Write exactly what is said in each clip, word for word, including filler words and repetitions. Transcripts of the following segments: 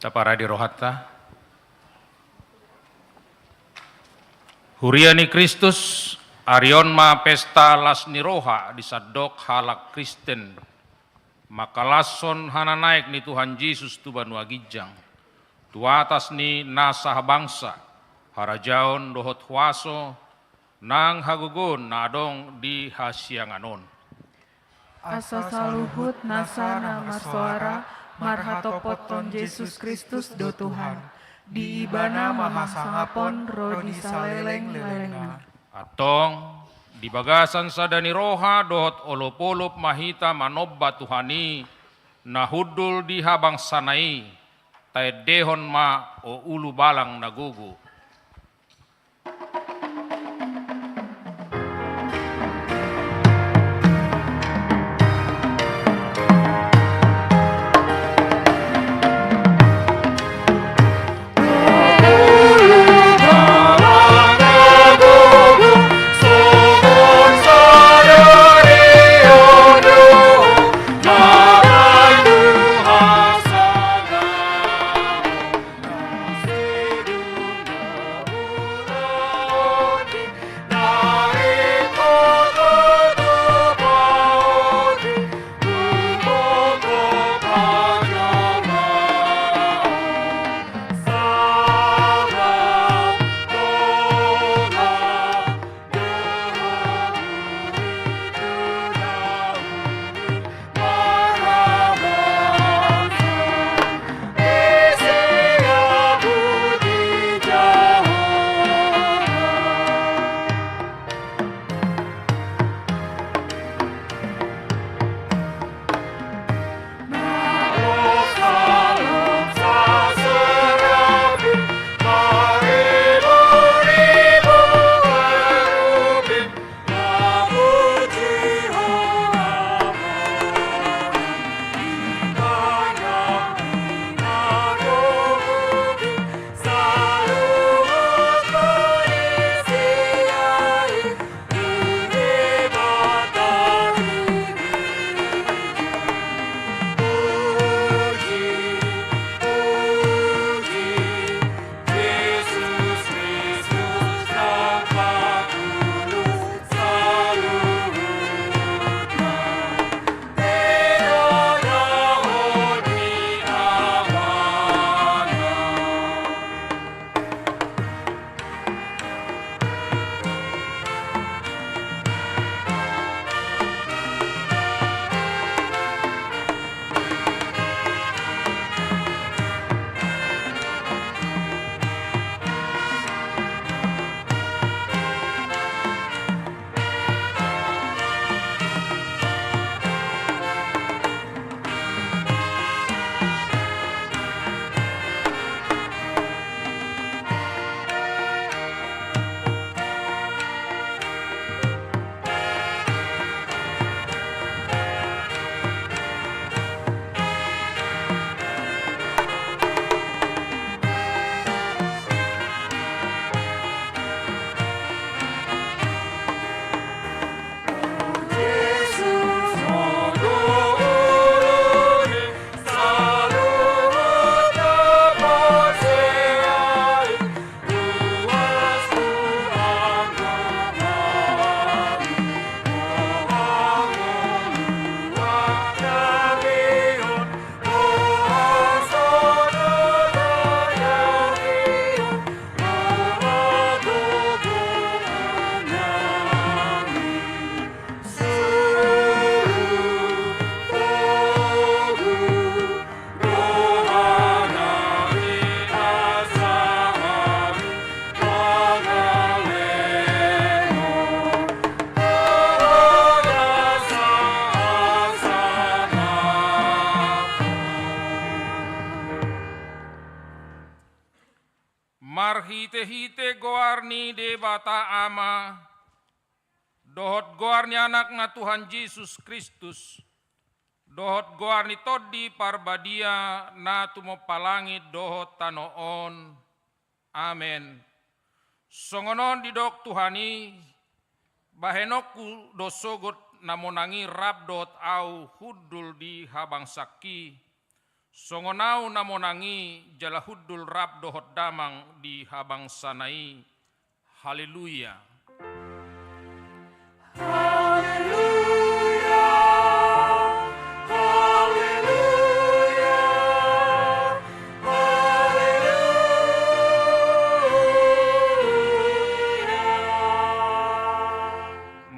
Taparade rohanta. Huria ni Kristus, ari on ma pesta las ni roha di sandok halak Kristen, mangkalashon hananaek ni Tuhan Jesus tu banua ginjang, tu atas ni nasa habangsa, harajaon dohot huaso, nang hagogoon na adong di hasiangan on. Asa saluhut nasa na marsoara marhatopothon Jesus Kristus do Tuhan. Di Ibana ma hasangapon ro di saleleng-lelengna. Antong, di bagasan sada ni roha dohot olop-olop ma hita manomba Tuhan i, na hundul di habangsana i, taendehon ma, o ulubalang na gogo. Marhite-hite goar ni Debata Ama, dohot goar ni Anakna Tuhan Jesus Kristus, dohot goar ni Tondi Parbadia na tumompa langit dohot tano on. Amen. Songon on didok Tuhan i, bahenonku do sogot na monang i rap dohot ahu hundul di habangsangki, Songon ahu na monang i, jala hundul rap dohot damang di habangsana i. Haleluya. Haleluya. Haleluya. Haleluya.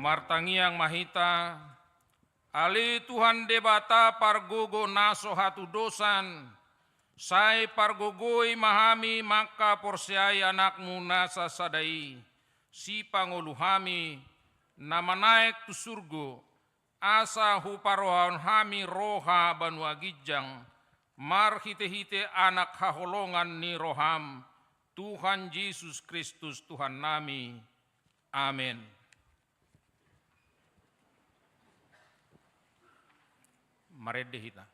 Martangiang ma hita. Ale Tuhan Debata pargogo na so hatudosan, sai pargogoi ma hami mangkaporseai Anakmu na sasada i, Sipangolu hami, na manaek tu surgo, asa huparohahon hami roha banua ginjang, marhitehite Anak haholongan ni roham, Tuhan Jesus Kristus Tuhannami. Amen. Marende hita.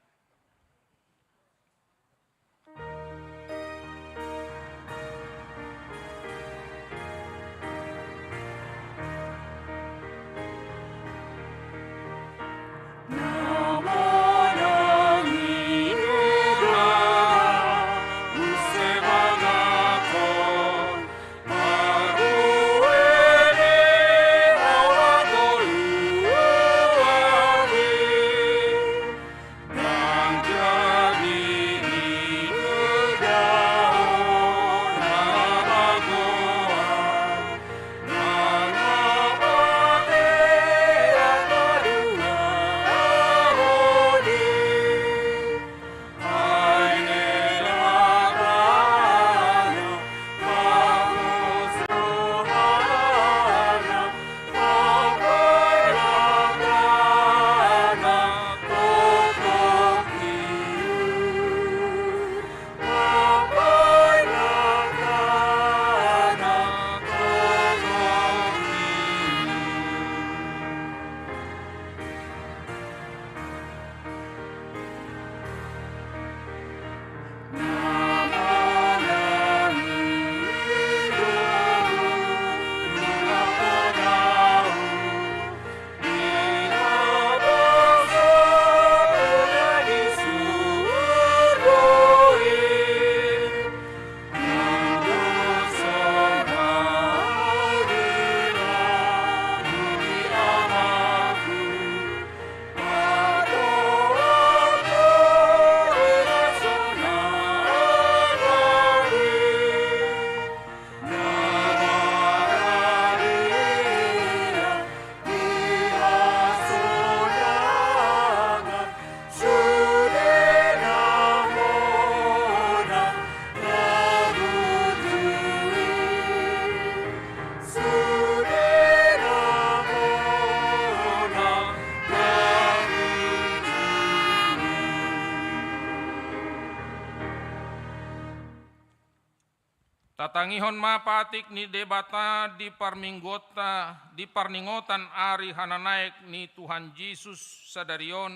Tatangihon ma patik ni Debata di parmingguonta, di parningotan ari hananaek ni Tuhan Jesus sadari on,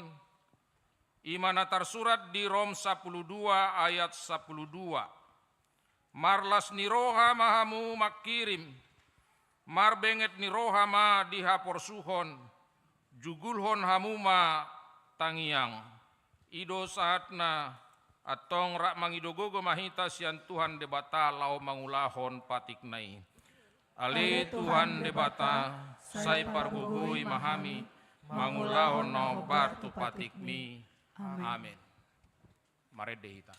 i ma na tarsurat di Rom sampulu dua ayat sampulu dua. Marlas ni roha ma hamu mangkirim, marbenget ni roha ma di haporsuhon, jugulhon hamu ma tangiang. I do sahatna, antong rap mangido gogo ma hita sian Tuhan Debata laho mangulahon patikna i. Ale Tuhan Debata, sai pargogoi ma hami mangulahon na hombar tu patikmi. Amen. Marende hita.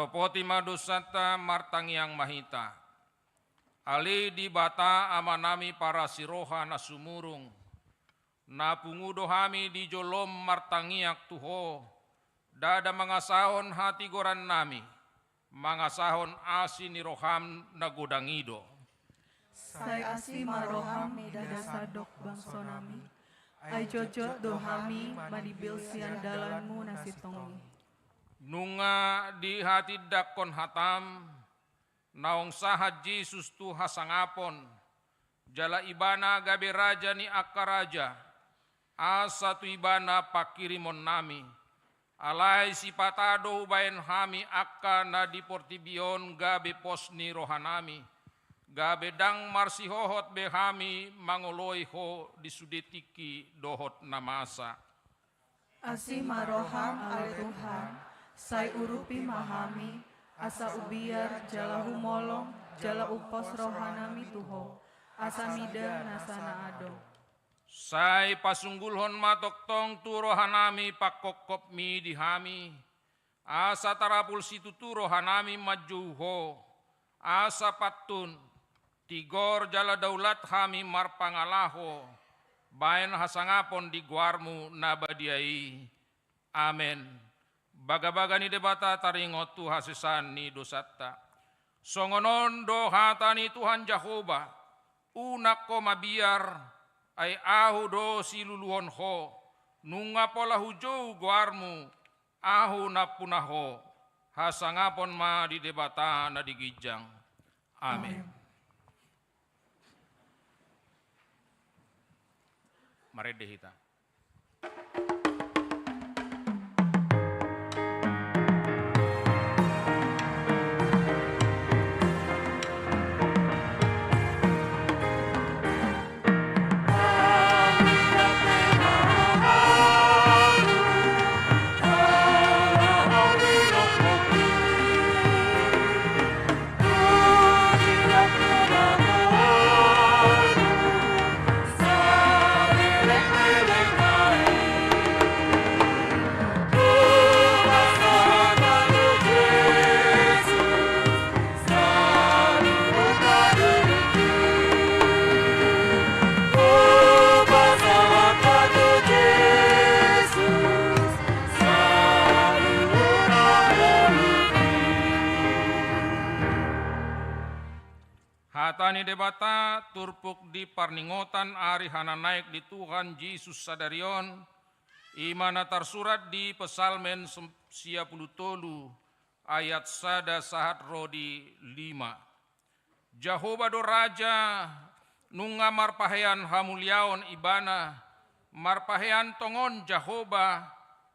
Poti ma dosanta, martangiang ma hita. Ale Debata Amanami parasiroha na sumurung, na pungu do hami di jolom martangiang tu Ho, ndada mangasahon hatigorannami, mangasahon asi ni roham na godang i do. Sai asi ma roham mida sandok bangsonami, ai jotjot do hami manimbil sian dalanmu na sintong i. Nunga dihatindangkon hatam, naung sahat Jesus tu hasangapon, jala Ibana gabe Raja ni angka raja, asa tu Ibana panghirimonnami. Alai sipata do hubaen hami angka na di portibi on gabe pos ni rohanami, gabe ndang marsihohot be hami mangoloi Ho di sude tingki dohot na masa. Asi ma roham, ale Tuhan, sai urupi ma hami, asa ubiar jala humolong, jala umpos rohanami tu Ho, asa mida nasa na adong. Sai pasunggulhon ma tongtong tu rohanami pangkopkopmi di hami, asa tarapul situtu rohanami manjou Ho, asa pantun, tigor jala daulat hami marpangalaho, baen hasangapon di goarmu na badia i. Amen. Bagabaga ni Debata taringot tu hasesaan ni dosanta. Songon on do hata ni Tuhan Jahowa, unang ho mabiar, ai Ahu do siluluhon ho, nunga pola hujou goarmu, Ahu nampuna ho. Hasangapon ma di Debata na di ginjang. Amen. Amen. Marende hita. Hata ni Debata turpuk di parningotan ari hananaek ni Tuhan Jesus sadari on, i ma na tarsurat di Psalmen sem-, sia pulu tolu, ayat sada sahat ro di lima. Jahowa do Raja, nunga marpahean hamuliaon Ibana, marpahean tongon Jahowa,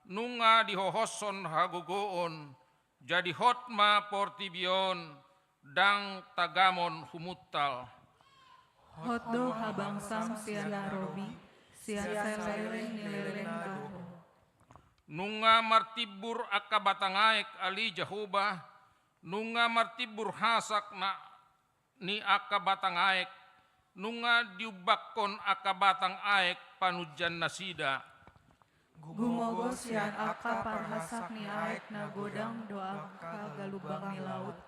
nunga dihohoshon hagogoon, jadi hot ma portibi on, ndang tagamon humuntal. Hot do habangsam sian na robi, sian saleleng ni leleng do Ho. Nunga martimbur angka batang aek, ale Jahowa, nunga martimbur hasak na ni angka batang aek, nunga diumbakkon angka batang aek panunjannasida. Gumogo sian angka parhasak ni aek na godang do angka galumbang ni laut,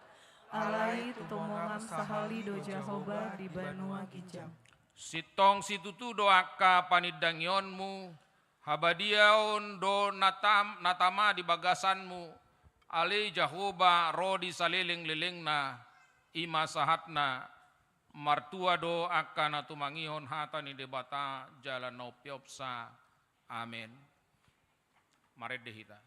alai tumongam sahali do Jahowa di banua ginjang. Sintong situtu do angka panindangionmu, habadiaon do na tam-, na tama di bagasanmu, ale Jahowa ro di salelenglelengna, i ma sahatna. Martua do angka na tumangihon hata ni Debata jala na umpeopsa. Amen. Marende hita.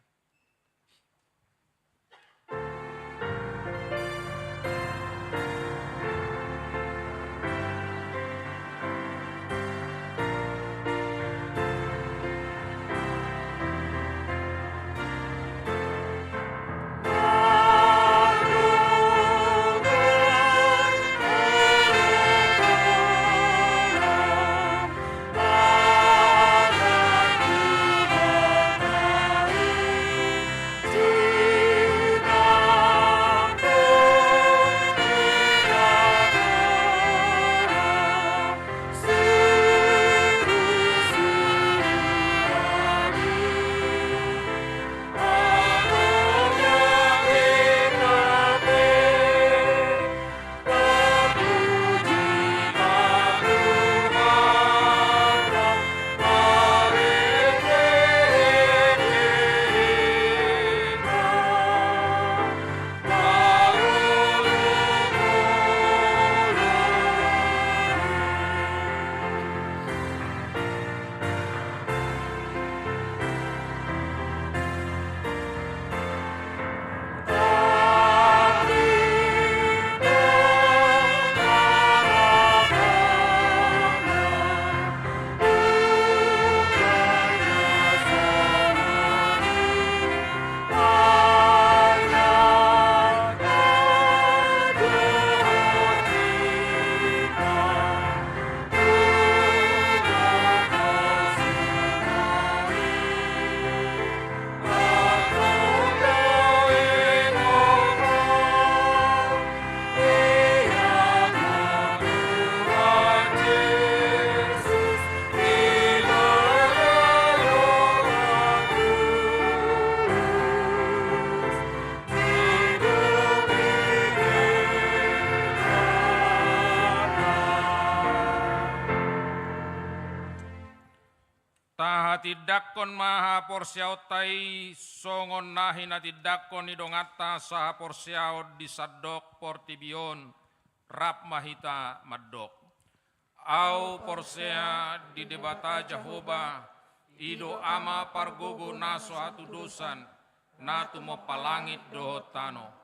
Tahatindangkon ma haporseaonta i songon na hinatindangkon ni donganta sahaporseaon di sandok portibi on, rap ma hita mandok. Ahu porsea di Debata Jahowa, i do Ama pargogo na so hatudosan, na tumompa langit dohot tano.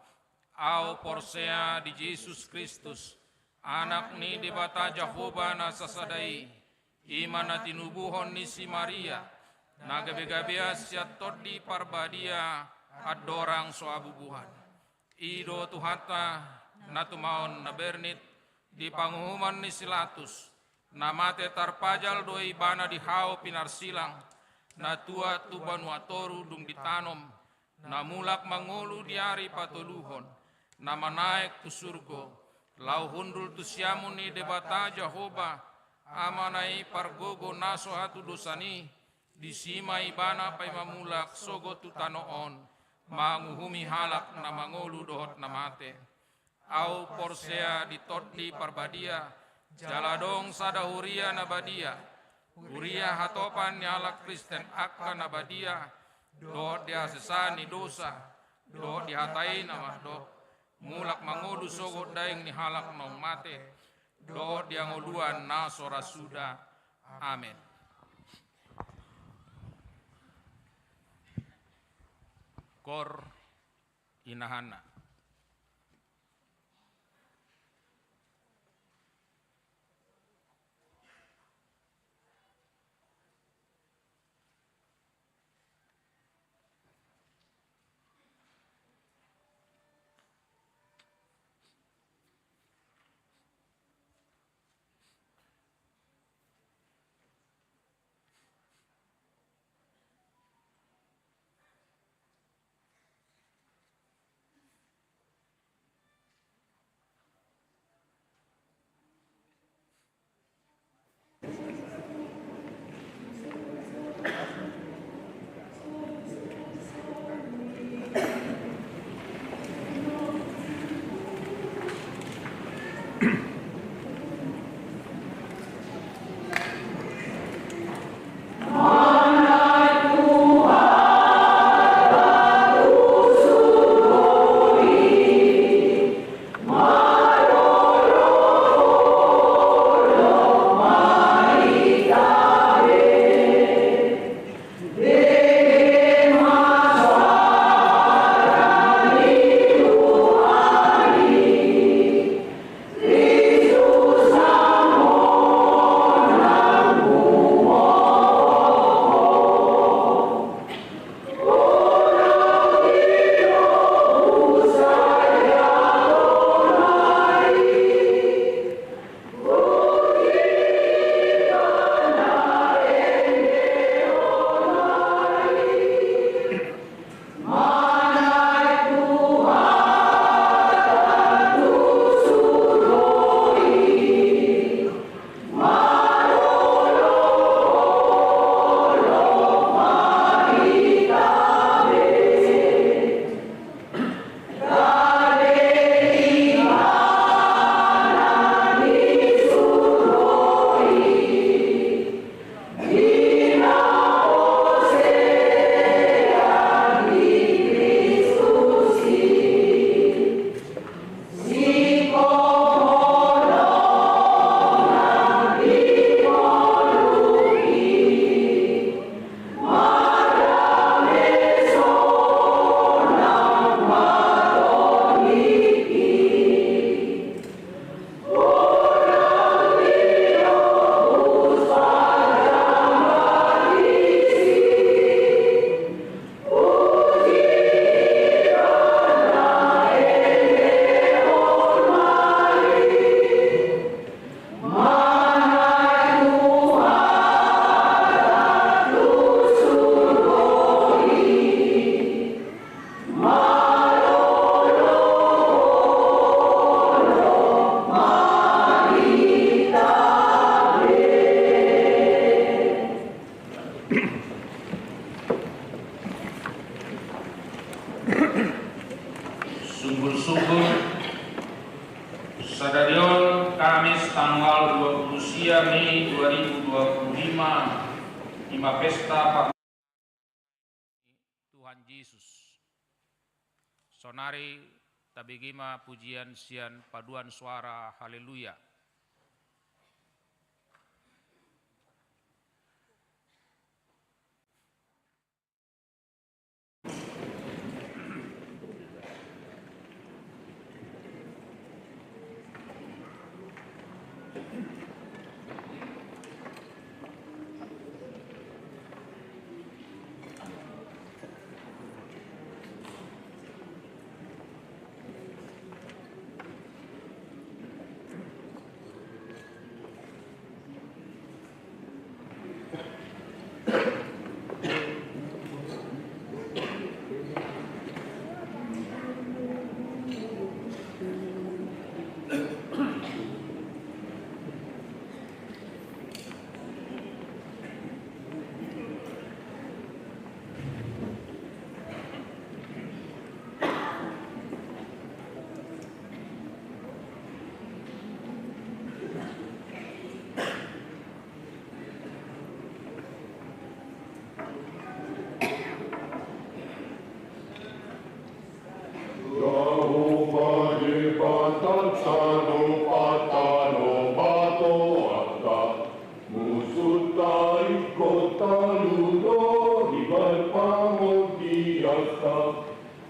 Ahu porsea di Jesus Kristus, Anak ni Debata Jahowa na sasada i, i ma na tinubuhon ni si Maria, na gabegabean sian Tondi Parbadia, andorang so habubuhan. I do Tuhanta, na tumaon na bernit, di panguhuman ni si Latus, na mate tarpajal do Ibana di hau pinarsilang, na tuat tu banua toru dung ditanom, na mulak mangolu di ari patoluhon, na manaek tu surgo, laho hundul tu siamun ni Debata Jahowa, Amana i pargogo na so hatudosan i, disi ma Ibana paima mulak sogot tu tano on, manguhumi halak na mangolu dohot na mate. Ahu porsea di Tondi Parbadia, jala adong sada huria na badia, huria hatopan ni halak Kristen angka na badia, dohot di hasesaan ni dosa, dohot di hata i na mandok, mulak mangolu sogot daing ni halak naung mate, dohot di hangoluan na so ra suda. Amen. Koor, inahanna. Sungkun-sungkun, sadari on Kamis tanggal dua puluh sia Mei dua ribu dua puluh lima, Ima pesta par- Tuhan Jesus. Sonari tabege ma pujian sian paduan suara Haleluya. Jahowa Debata, tano patano ma toanta, musunta ingkon talu do dibahen pangodianta.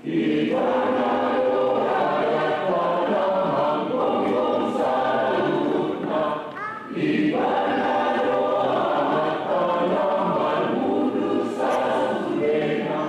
Ibana do harapanna manggohi saluhutna, Ibana do harapanna marmundul sasudena.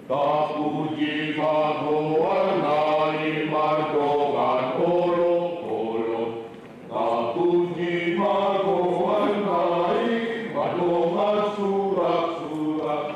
Tapuji ma goarna i mardongan olopolop. Tapuji ma goarna i mardongan suraksurak.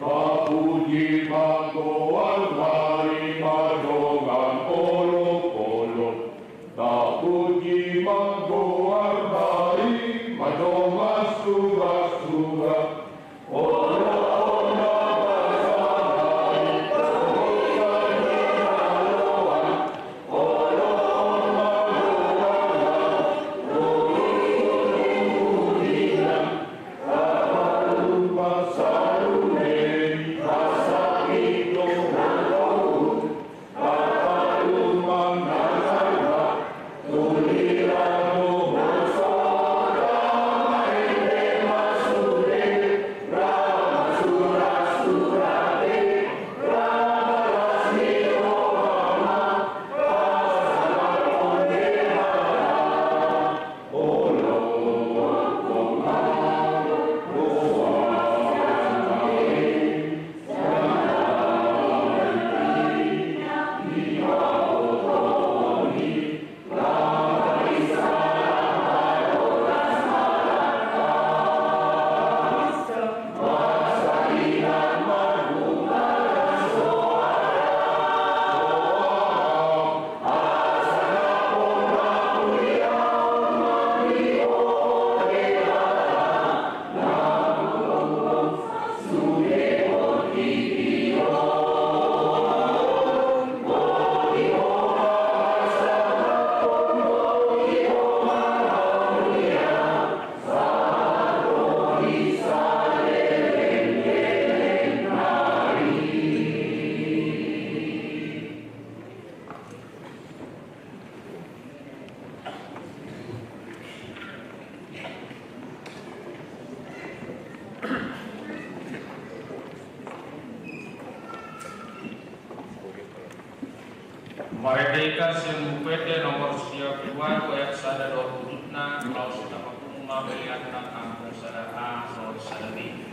Tapuji ma goarna i mardongan olopolop. Tapuji ma goarna i mardongan suraksurak. Marende hita sian Buku Ende nomor sia pulu ualu ayat sada dohot udutna, laos hita papungu ma peleanna angka sada A dohot sada B.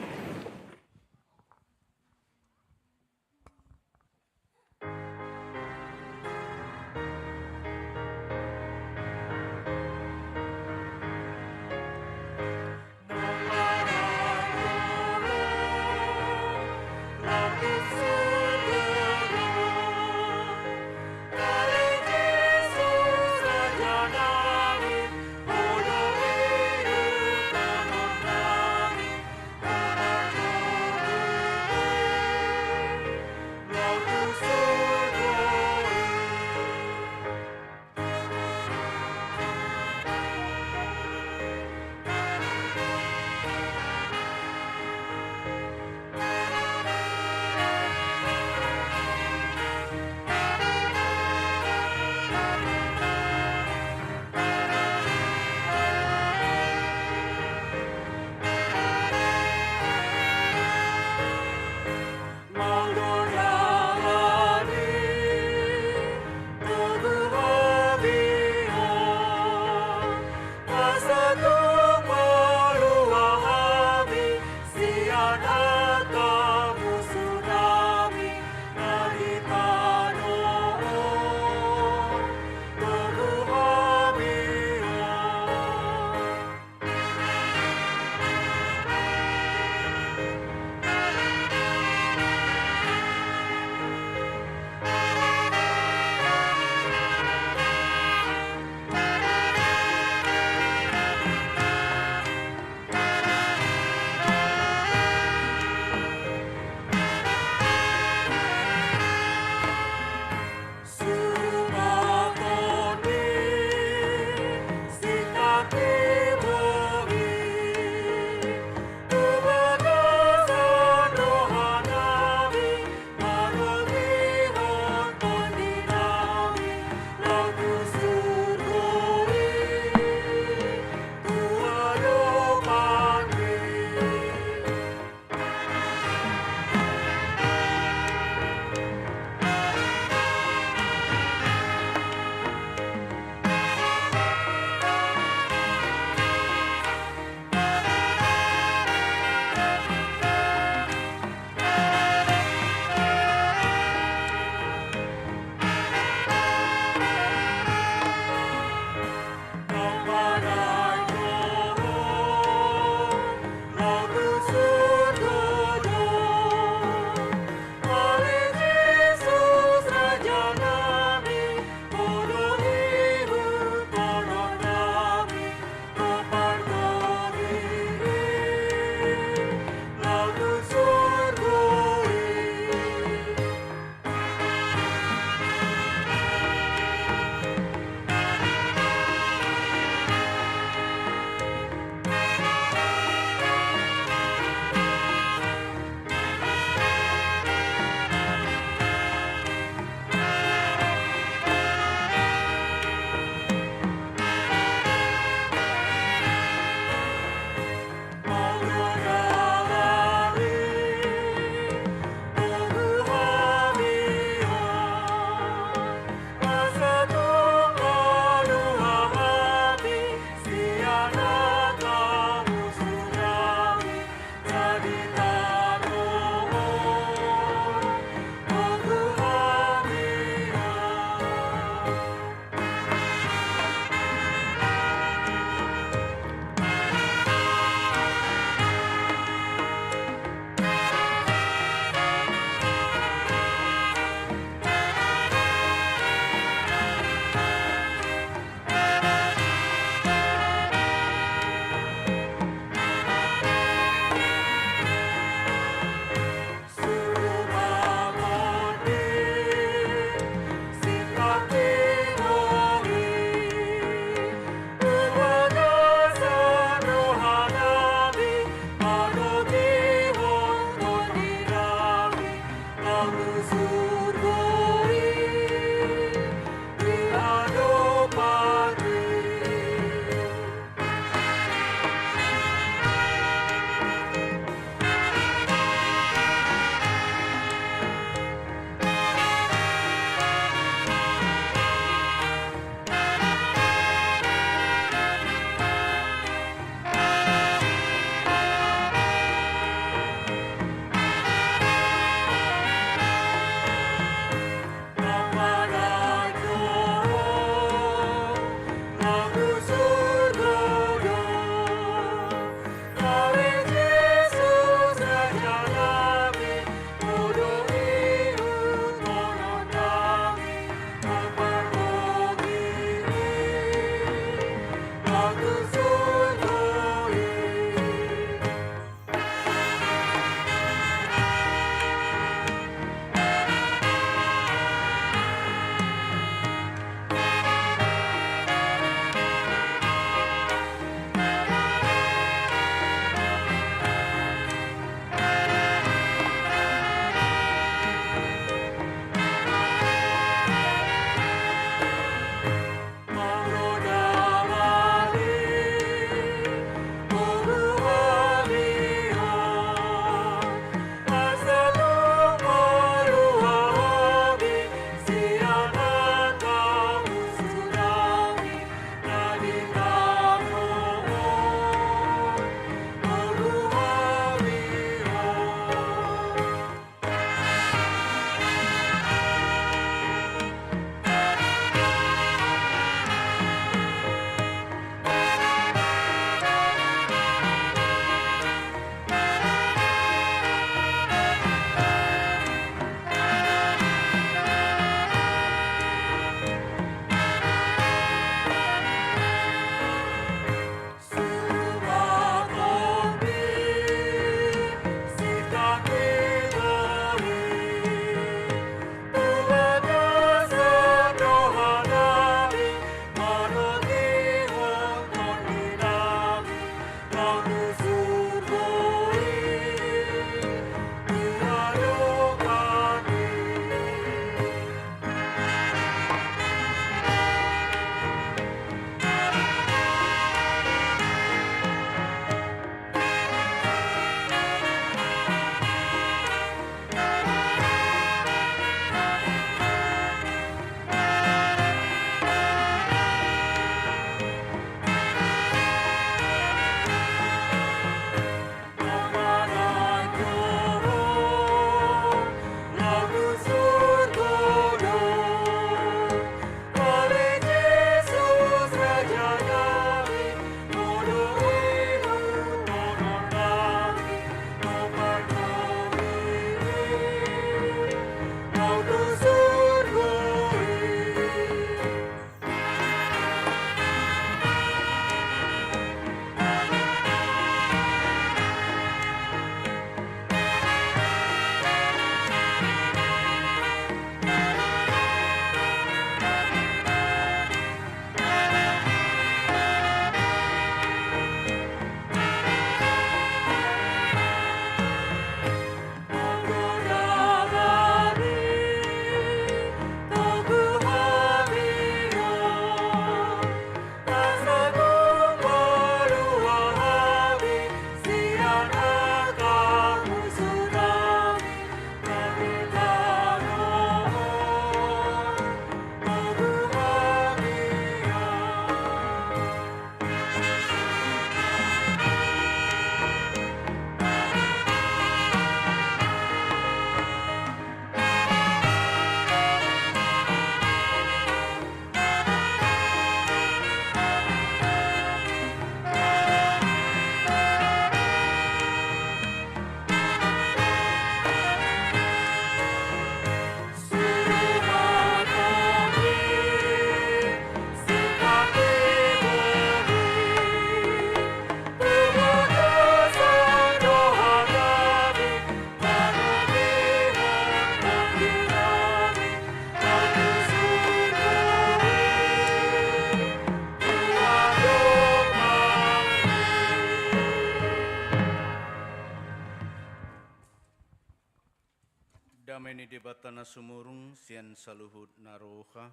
Dame ni Debata na sumurung sian saluhut na roha,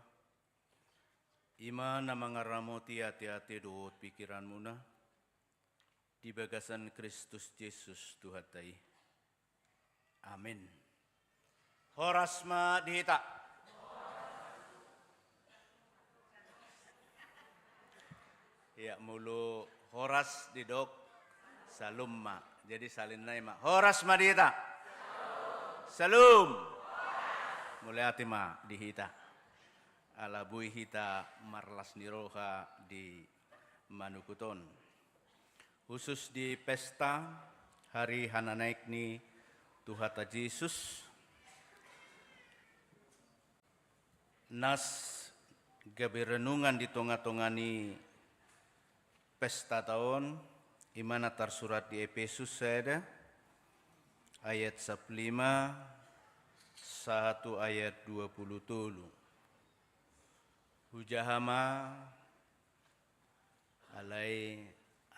i ma na mangaramoti ateate dohot pingkiranmuna di bagasan Kristus Jesus Tuhanta i. Amin. Horas ma di hita. Ia, molo horas didok, salum ma. Jadi salin nai ma. Horas ma di hita. Salum. Mauliate ma di hita. Ala boi hita marlas ni roha di manukut on. Khusus di pesta hari hananaek ni Tuhanta Jesus, nas gabe renungan di tongatonga ni pestata on, i ma na tarsurat di Epesus sada, ayat sampulu lima sahat tu ayat dua pulu tolu. Hujaha ma, alai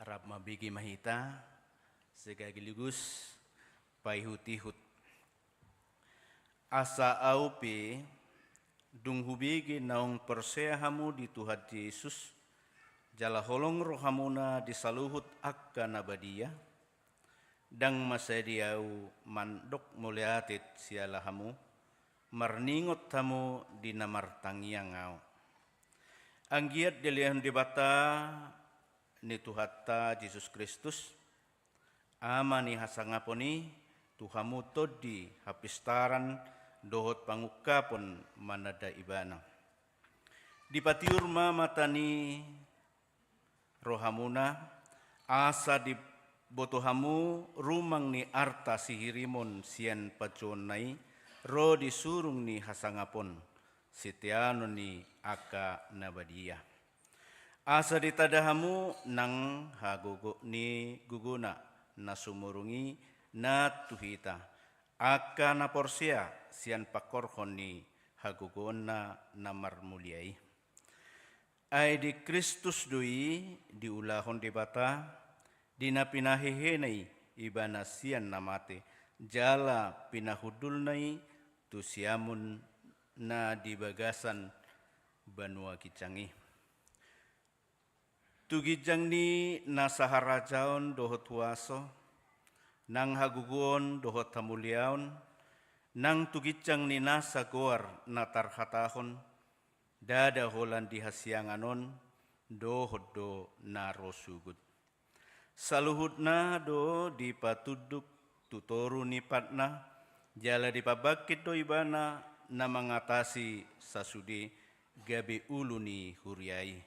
rap mambege ma hita, sekaligus paihutihut. Asa ahu pe, dung hubege naung porsea hamu di Tuhan Jesus, jala holong rohamuna di saluhut angka na badia, ndang masadi ahu mandok mauliate siala hamu, marningot hamu di na martangiang ahu. Anggiat dilehon Debata ni Tuhanta Jesus Kristus, Ama ni hasangapon i, tu hamu tondi hapistaran dohot pangungkapon mananda Ibana. Dipatiur ma mata ni rohamuna, asa diboto hamu rumang ni arta sihirimon sian panjouonna i, ro di surung ni hasangapon, siteanon ni angka na badia. Asa ditanda hamu nang hagogoon ni gogona na sumurung i na tu hita, angka na porsea sian pangkorhon ni hagogoonna na marmulia i. Ai di Kristus do i diulahon Debata, di na pinahehena i Ibana sian na mate, jala pinahundulna i tu siamun na di bagasan banua ginjang i. Tu ginjang ni nasa harajaon dohot huaso, nang hagogoon dohot hamuliaon, nang tu ginjang ni nasa goar na tarhatahon, ndada holan di hasiangan on, dohot do na ro suhut. Saluhutna do dipatunduk tu toru ni patna, jala dipabangkit do Ibana na mangatasi sasude gabe ulu ni huria i.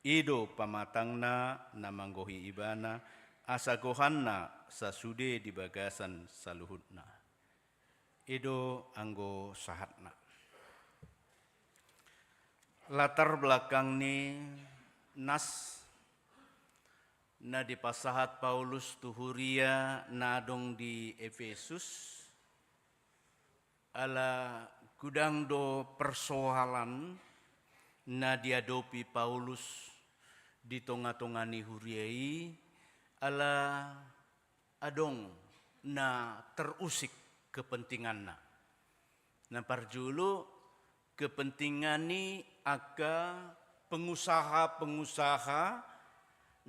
I do pamatangna na manggohi Ibana, asa gohanna sasude di bagasan saluhutna. I do anggo sahatna. Latar belakang ni nas na dipasahat Paulus tu huria na adong di Epesus, ala godang do persoalan na diadopi Paulus di tongatonga ni huria i, ala adong na terusik kepentinganna. Na parjolo, kepentingan ni angka pengusaha-pengusaha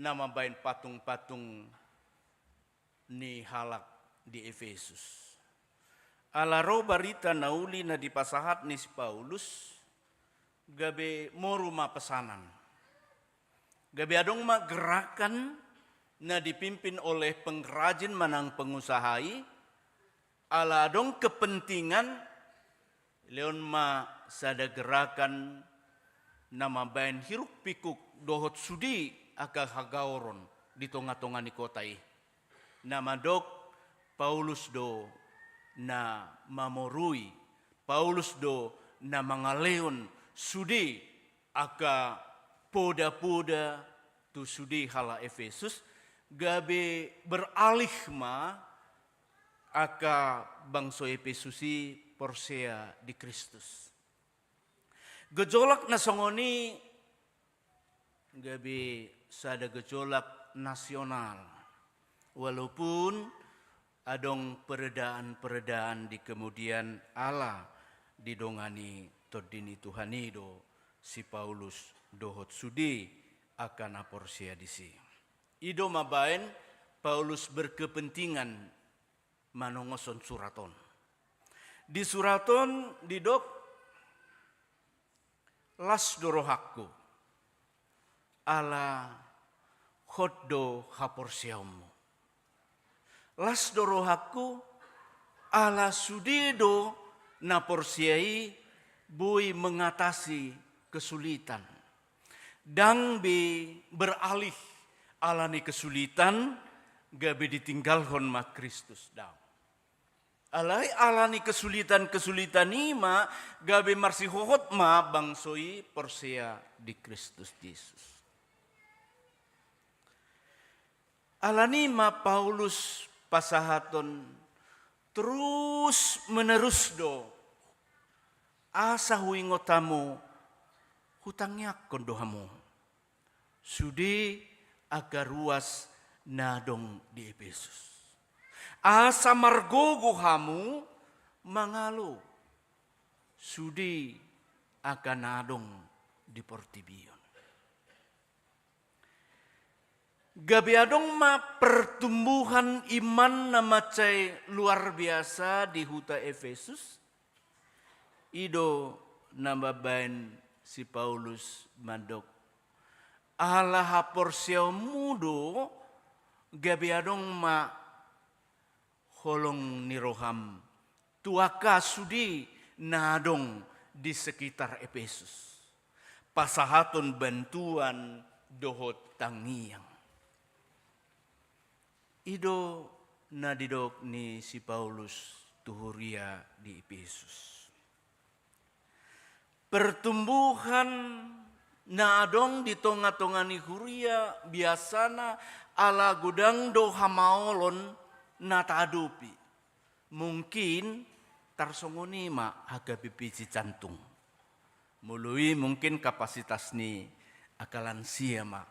na mambahen patung-patung ni halak di Epesus. Ala ro barita na uli na dipasahat ni si Paulus, gabe moru ma pesanan. Gabe adong ma gerakan na dipimpin oleh pengrajin manang pengusaha i, ala adong kepentingan, lehon ma sada gerakan na mambahen hiruk pikuk dohot sude angka hagaoron di tongatonga ni kota i. Na mandok, Paulus do na mamorui, Paulus do na mangalehon sude angka poda-poda tu sude halak Epesus, gabe beralih ma angka bangso Epesus i porsea di Kristus. Gejolak na songon i gabe sada gejolak nasional. Walaupun Adong peredaan-peredaan di kemudian ala didongani Tondi ni Tuhan i do si Paulus dohot sude angka na porsea disi. I do mambaen Paulus berkepentingan manongoshon surat on. Di surat on didok, las do rohangku, ala hot do haporseaonmu. Las do rohangku, ala sude do na porsea i boi mengatasi kesulitan. Ndang be beralih ala ni kesulitan, gabe ditinggalhon ma Kristus, ndang. Alai ala ni kesulitan-kesulitan i ma, gabe marsihohot ma bangso i porsea di Kristus Jesus. Ala ni ma Paulus pasahaton terus menerus do, asa huingot hamu, hutangiangkon do hamu sude angka ruas na adong di Epesus. Asa margogo hamu mangalo sude angka na adong di portibi on. Gabe adong ma pertumbuhan iman na mansai luar biasa di huta Epesus. I do na mambaen si Paulus mandok, ala haporseaonmu do gabe adong ma holong ni roham tu angka sude na adong di sekitar Epesus, pasahaton bantuan dohot tangiang. I do na didok ni si Paulus tu huria di Epesus. Pertumbuhan na adong di tonga-tonga ni huria biasana ala godang do hamaolon na taadopi. Mungkin tarsongon i ma H K B P Cijantung. Molo i mungkin kapasitas ni angka lansia ma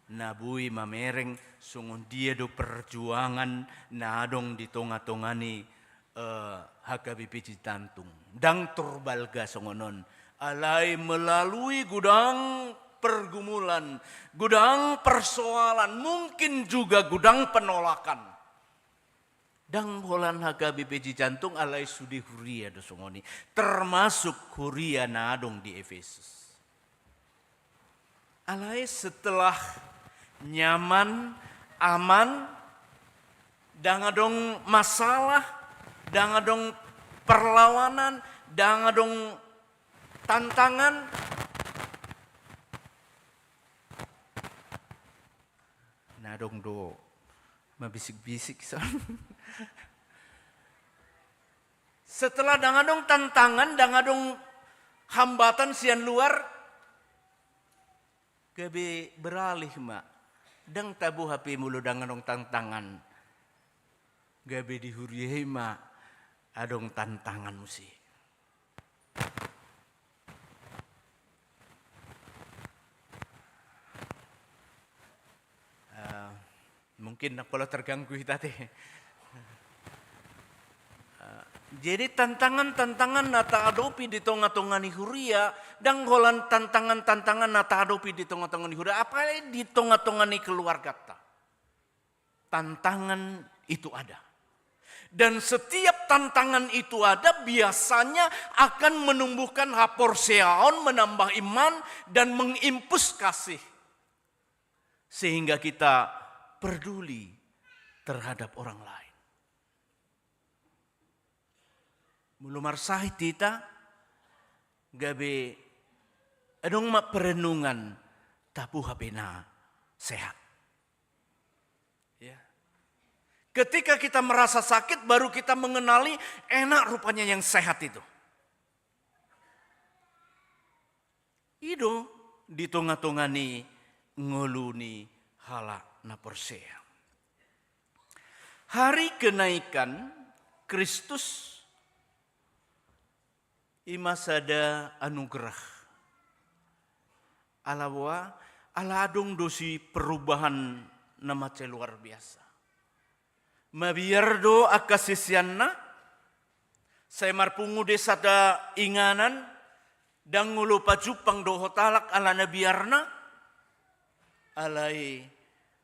na boi mamereng songon dia do perjuangan na adong di tonga-tonga ni, eh, H K B P Cijantung. Ndang tor balga songon on. Alai melalui godang pergumulan, godang persoalan, mungkin juga godang penolakan. Ndang holan H K B P Cijantung, alai sude huria do songon i, termasuk huria na adong di Epesus. Alai setelah nyaman, aman, ndang adong masalah, ndang adong perlawanan, ndang adong tantangan, na adong do mabisik-bisik son. Setelah ndang adong tantangan, ndang adong hambatan sian luar, gabe beralih ma. Ndang tabo hape molo ndang adong tantangan. Gabe di huria i ma adong tantangan muse. Eh, mungkin ndang pola terganggu hita te. Eh, jadi tantangan-tantangan na taadopi di tonga-tonga ni huria, ndang holan tantangan-tantangan na taadopi di tonga-tonga ni huria, apalagi di tonga-tonga ni keluargata. Tantangan itu ada. Dan setiap tantangan itu ada, biasanya akan menumbuhkan haporseaon, menambah iman, dan mengimpus kasih. Sehingga kita peduli terhadap orang lain. Molo marsahit hita, gabe adong ma perenungan, tabo hape na sehat. Ya. Ketika kita merasa sakit, baru kita mengenali enak rupanya yang sehat itu. I do di tonga-tonga ni ngolu ni halak na porsea. Hari kenaikan Kristus i ma sada anugerah. Ala boha, ala adong do si perubahan na mansai luar biasa. Mabiar do angka siseanna, sai marpungu do sada inganan, ndang olo pajumpang dohot halak alana biarna. Alai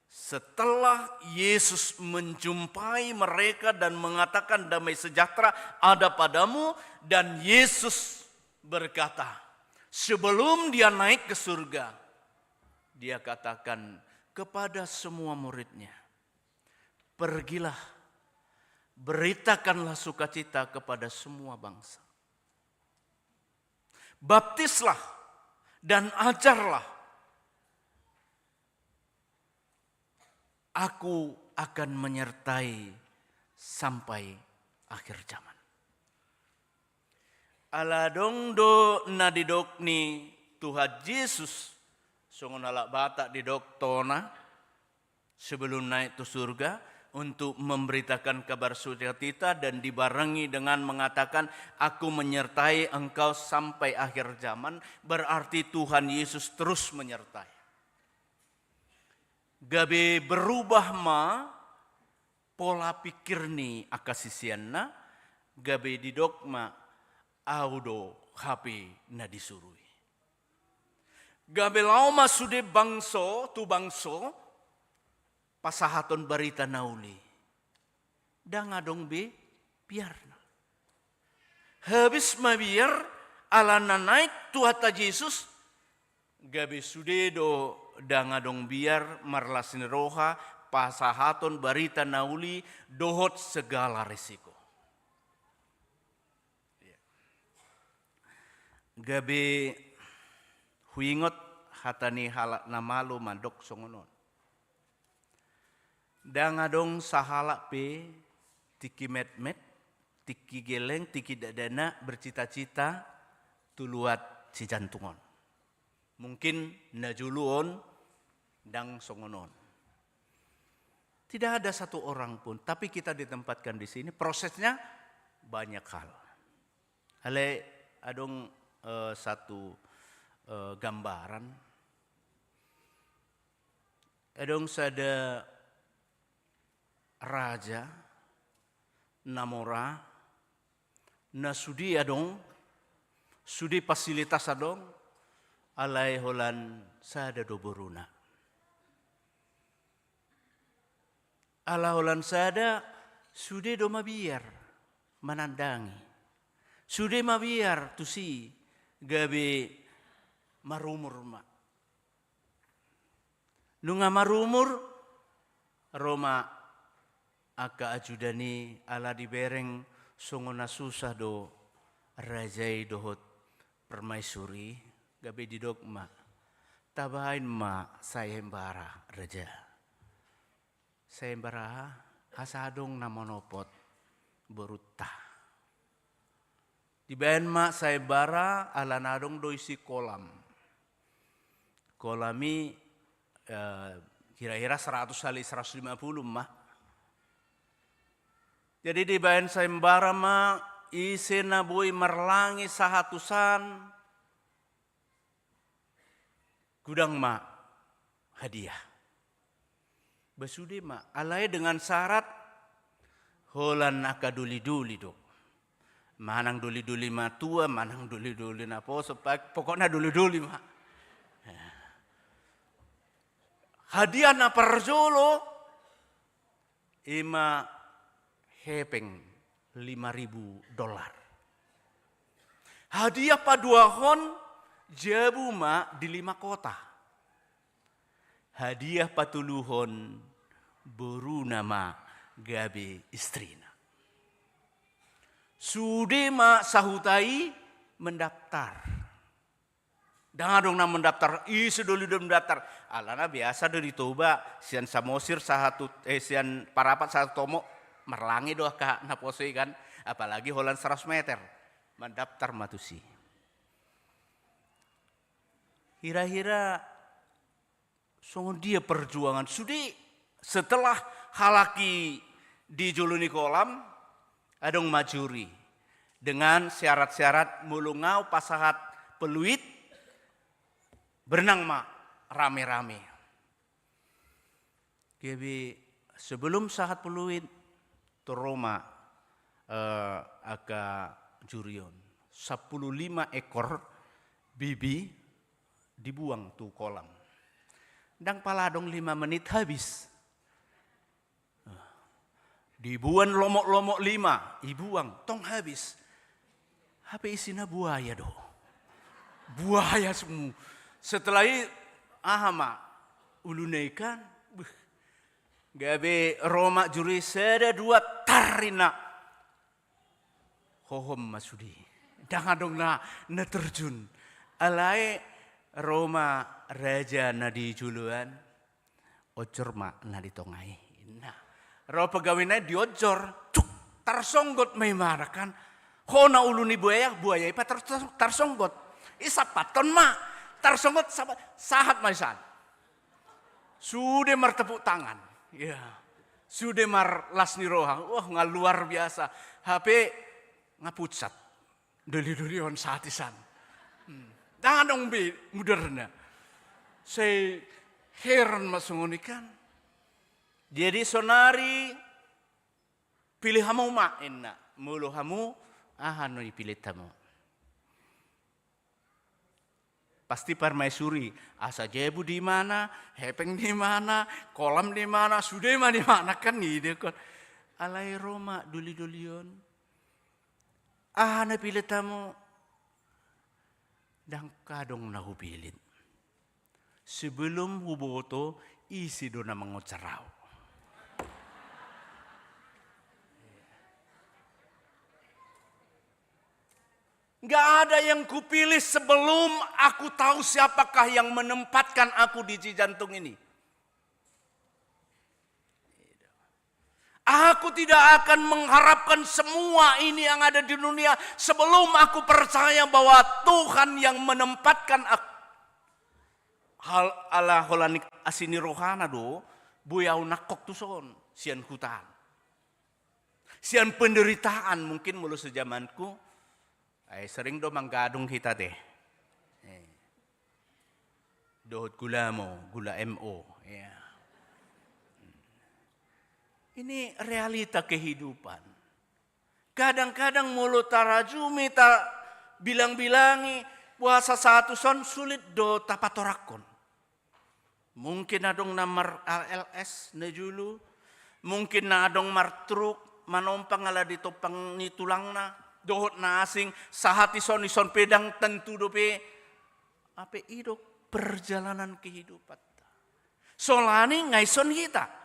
setelah Yesus menjumpai mereka dan mengatakan, "Damai sejahtera ada padamu," dan Yesus berkata, sebelum dia naik ke surga, dia katakan kepada semua muridnya, "Pergilah, beritakanlah sukacita kepada semua bangsa. Baptislah dan ajarlah. Aku akan menyertai sampai akhir zaman." Ala adong do na didok ni Tuhan Yesus, songon halak Batak didok tona, sebelum naik tu surga, untuk memberitakan kabar sukacita dan dibarengi dengan mengatakan, "Aku menyertai engkau sampai akhir zaman," berarti Tuhan Yesus terus menyertai. Gabe berubah ma pola pikir ni angka siseanna, gabe didok ma, "Ahu do hape na disuru i." Gabe laho ma sude bangso tu bangso, pasahathon barita na uli. Ndang adong be biarna. Habis mabiar, alana naik Tuhanta Jesus, gabe sude do ndang adong biar, marlas ni roha, pasahathon barita na uli dohot segala resiko. Gabe huingot hata ni halak na malo mandok songon on. Ndang adong sahalak pe tingki metmet, tingki geleng, tingki dakdanak bercita-cita tu luat sijantung on. Mungkin na jolo on ndang songon on. Tidak ada satu orang pun, tapi kita ditempatkan di sini, prosesnya banyak hal. Alai adong, eh, satu, eh, gambaran. Adong sada raja na mora, na sude adong, sude fasilitas adong, alai holan sada do boruna. Ala holan sada, sude do mabiar manandangi. Sude mabiar tusi, gabe marumur ma. Nunga marumur, ro ma angka ajudan i, ala dibereng songon na susah do raja i dohot permaisuri, gabe didok ma, "Tabaen ma sayembara, raja." Sayembara aha? Asa adong na manopot borunta. Dibaen ma sayembara, alana adong do isi kolam. Kolam i, eh, kira-kira seratus kali seratus lima puluh ma. Jadi dibaen sayembara ma, ise na boi marlange sahatusan, godang ma hadiah. Ba sude ma, alai dengan syarat holan angka doli-doli do. Manang doli-doli matua, manang doli-doli naposo, pa-, pokokna doli-doli ma. Hadiah na parjolo, i ma hepeng lima ribu dolar. Hadiah paduahon, jabu ma di lima kota. Hadiah patoluhon, boruna ma gabe istrina. Sude ma sahuta i mendaftar. Ndang adong na mendaftar, ise doli do mendaftar. Alana biasa do di Toba, sian Samosir sahat tu, eh, sian Parapat sahat tu Tomo, marlange do angka naposo i kan, apalagi holan seratus meter. Mendaftar ma tusi. Hira-hira songon dia perjuangan. Sude setelah halak i di jolo ni kolam, adong ma juri dengan syarat-syarat, molo nga pasahat peluit, berenang ma rame-rame. Gabe sebelum sahat peluit, tu Roma, eh, angka juri on. Sampulu lima ekor bibi dibuang tu kolam. Ndang pala adong lima menit habis. Dibuang lomok-lomok lima, dibuang, tong habis. Hape isina buaya do. Buaya semua. Setelah i, aha ma, uluna ikan, beuh. Gabe ro ma juri, sada dua, tar, ninna. Hohom ma sude. Ndang adong na, na terjun. Alai ro ma raja na di joloan, ojor ma na di tonga i. Nah, ro pegawai na i, diojor, cuk, tarsonggot ma imana kan. Hona ulu ni buaya, buaya i pe tar-, tarsonggot. Isampathon ma, tarsonggot, sapa-, sahat ma isan. Sude martepuk tangan. Ya. Sude marlas ni roha. Wah, nga luar biasa. Hape nga pucat. Doli-doli on sahat isan. Hmm. Ndang adong be mudarna. Sai heran ma songon i kan. Jadi sonari pilih hamu ma, ninna. Molo hamu, aha na dipillit hamu? Pasti parmaisuri, asa jabu di mana, hepeng di mana, kolam di mana, sude ma di mana kan, nidok on. Alai ro ma doli-doli on. Aha na pillit hamu? Ndang adong na hupillit. Sebelum huboto, ise do na mangonjar ahu. Nggak ada yang kupilih sebelum aku tahu siapakah yang menempatkan aku di Cijantung ini. Aku tidak akan mengharapkan semua ini yang ada di dunia sebelum aku percaya bahwa Tuhan yang menempatkan aku. Hal ala holan asi ni rohana do, boi ahu nangkok tuson, sian huta an. Sian penderitaan mungkin molo sejamanku, ai sering do manggadung hita te. Eh. Dohot gula mo, gula M O. Ya. Ini realita kehidupan. Kadang-kadang molo tarajumi, tabilang-bilangi, puasa satu son sulit do tapatorakkon. Mungkin adong na mar-, L S na julu, mungkin na adong martruk, manompang ala ditompang ni tulangna, dohot na asing, sahat ison, ison pe ndang tentu dope, ape idok perjalanan kehidupanta. Solani nga ison hita.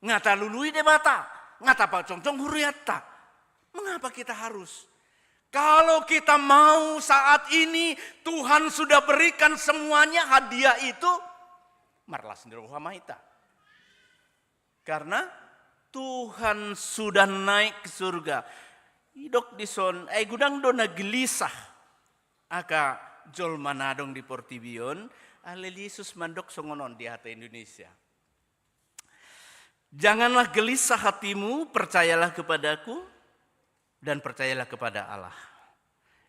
Nga talului Debata, nga tapajongjong hurianta. Mengapa kita harus? Kalau kita mau saat ini, Tuhan sudah berikan semuanya hadiah itu, marlas ni roha ma hita. Karena Tuhan sudah naik ke surga. Idok dison, ai godang do na gelisah angka jolma na adong di portibi on, alai Jesus mandok songon on di hata Indonesia. Janganlah gelisah hatimu, percayalah kepadaku, dan percayalah kepada Allah.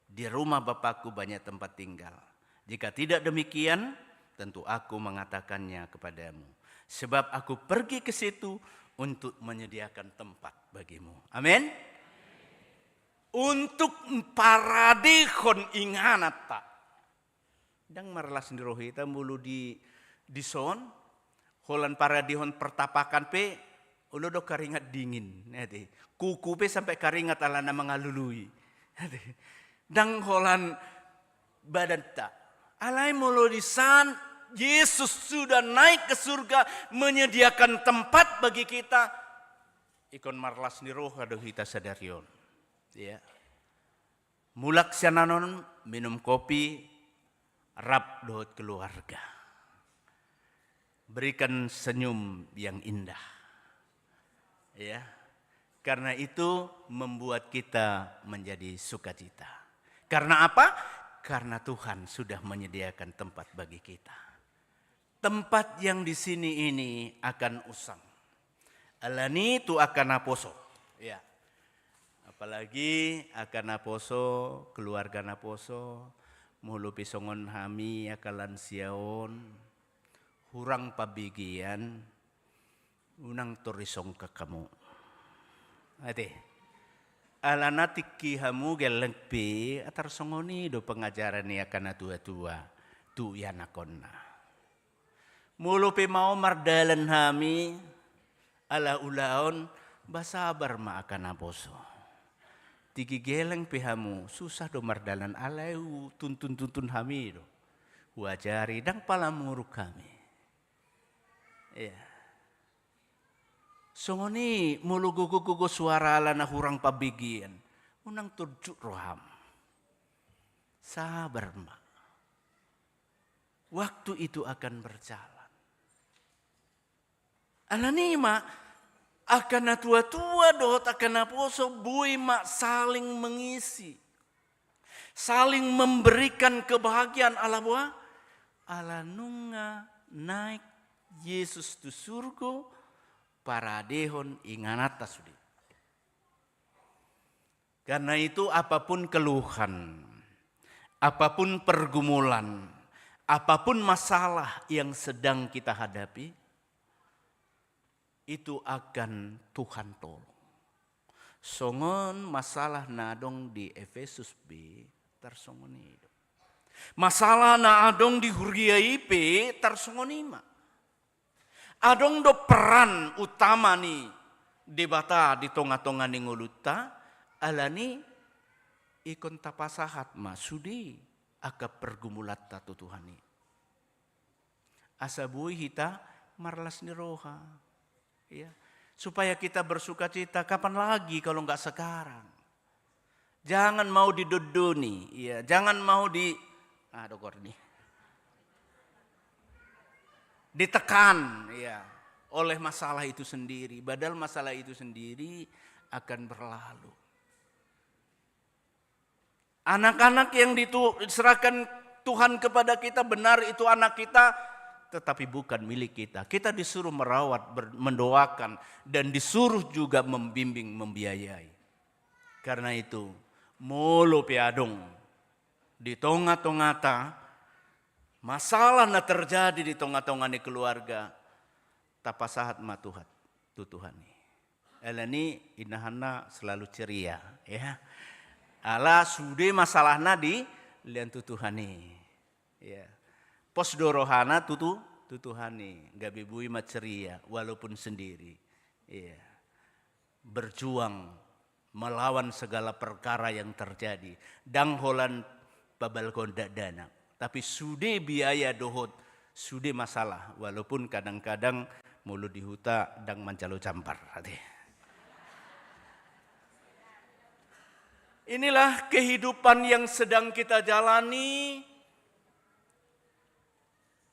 Di rumah Bapakku banyak tempat tinggal. Jika tidak demikian, tentu aku mengatakannya kepadamu. Sebab aku pergi ke situ untuk menyediakan tempat bagimu. Amin. Untuk paradehon ingananta. Ndang marlas ni roha hita molo di, dison, holan paradehon pertapakan pe, olo do karingat dingin, ate. Kuku pe sampe karingat alana mangalului. Ate. Ndang holan badanta. Alai molo disan, Yesus sudah naik ke surga, menyediakan tempat bagi kita. Ingkon marlas ni roha do hita sadari on. Ya. Mulak sian on, minum kopi, rap dohot keluarga. Berikan senyum yang indah. Ya. Karena itu membuat kita menjadi sukacita. Karena apa? Karena Tuhan sudah menyediakan tempat bagi kita. Tempat yang di sini ini akan usang. Alani tu angka naposo. Ya. Apalagi angka naposo, keluarga naposo, molo pe songon hami angka lansia on, hurang pambegean, unang tor disongkak hamu. Ate. Alana tingki hamu gelleng pe, tarsongon i do pengajaran ni angka na tua-tua tu ianakhonna. Molo pe mau mardalan hami, ala ulaon, ba sabar ma angka naposo. Tingki gelleng pe hamu, susah do mardalan, alai hutuntun-tuntun hami do. Huajari, ndang palamuruk hami. Iya. Songon i molo gogo-gogo suara alana hurang pambegean, unang turjuk roham. Sabar ma. Waktu itu akan berjalan. Alani ma, angka na tua-tua dohot angka naposo boi ma saling mengisi, saling memberikan kebahagiaan. Ala boha? Ala nunga naek Jesus tu surgo, paradehon ingananta sude. Karena itu, apapun keluhan, apapun pergumulan, apapun masalah yang sedang kita hadapi, itu akan Tuhan tolong. Songon masalah na adong di Efesus B, tarsongon i do. Masalah na adong di huria i pe, tarsongon i ma. Adong do peran utama ni Debata di tonga-tonga ni ngolunta, alani ingkon tapasahat ma sude angka pergumulanta tu Tuhan i. Asa boi hita marlas ni roha. Ya. Supaya kita bersukacita, kapan lagi kalau nggak sekarang? Jangan mau didondoni, ya, jangan mau di, ah, dokor nih. Ditekan, ya, oleh masalah itu sendiri. Padahal masalah itu sendiri akan berlalu. Anak-anak yang ditu-, diserahkan Tuhan kepada kita, benar itu anak kita, tetapi bukan milik kita. Kita disuruh merawat, ber-, mendoakan, dan disuruh juga membimbing, membiayai. Karena itu, molo pe adong di tonga-tongata masalah na terjadi di tonga-tonga ni keluarga, tapasahat ma Tuhan, tu Tuhan i. Alani i, inahanna selalu ceria, ya. Ala sude masalahna dilehon tu Tuhan i. Ya. Pos do rohana tu, tu, tu Tuhan i, gabe boi ma ceria, walaupun sendiri. Iya. Berjuang melawan segala perkara yang terjadi. Ndang holan pabalgondakdana. Tapi sude biaya dohot, sude masalah. Walaupun kadang-kadang molo di huta ndang manjalo jambar. Ate. Inilah kehidupan yang sedang kita jalani,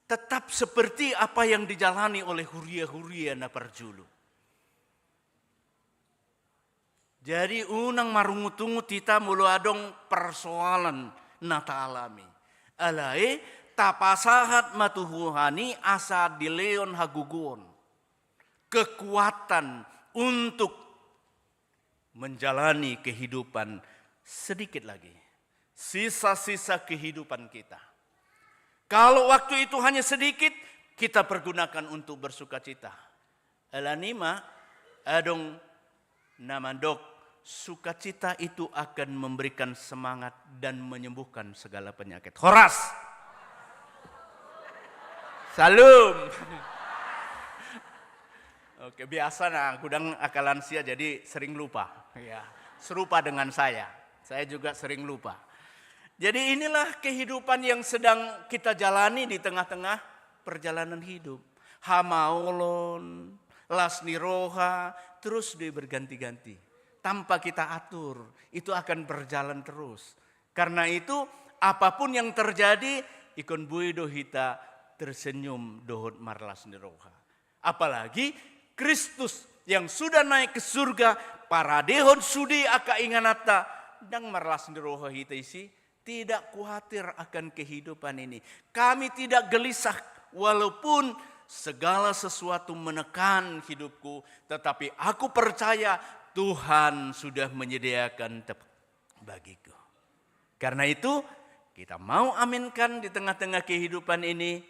tetap seperti apa yang dijalani oleh huria-huria na parjolo. Jadi, unang marungutungut hita molo adong persoalan na taalami. Alai, tapasahat ma tu Tuhan i asa dilehon hagogoon, kekuatan untuk menjalani kehidupan sedikit lagi. Sisa-sisa kehidupan kita. Kalau waktu itu hanya sedikit, kita pergunakan untuk bersukacita. Alani ma, adong na mandok, sukacita itu akan memberikan semangat dan menyembuhkan segala penyakit. Horas! Salam! Oke, biasa na, gudang angka lansia jadi sering lupa. Ya, serupa dengan saya. Saya juga sering lupa. Jadi inilah kehidupan yang sedang kita jalani di tengah-tengah perjalanan hidup. Hamaolon, las ni roha, terus dia berganti-ganti. Tanpa kita atur, itu akan berjalan terus. Karena itu, apapun yang terjadi, ingkon boi do hita tersenyum dohot marlas ni roha. Apalagi Kristus yang sudah naik ke surga, paradehon sude angka ingananta, ndang marlas ni roha hita disi, tidak khawatir akan kehidupan ini. Kami tidak gelisah, walaupun segala sesuatu menekan hidupku, tetapi aku percaya Tuhan sudah menyediakan tempat bagiku. Karena itu, kita mau aminkan di tengah-tengah kehidupan ini,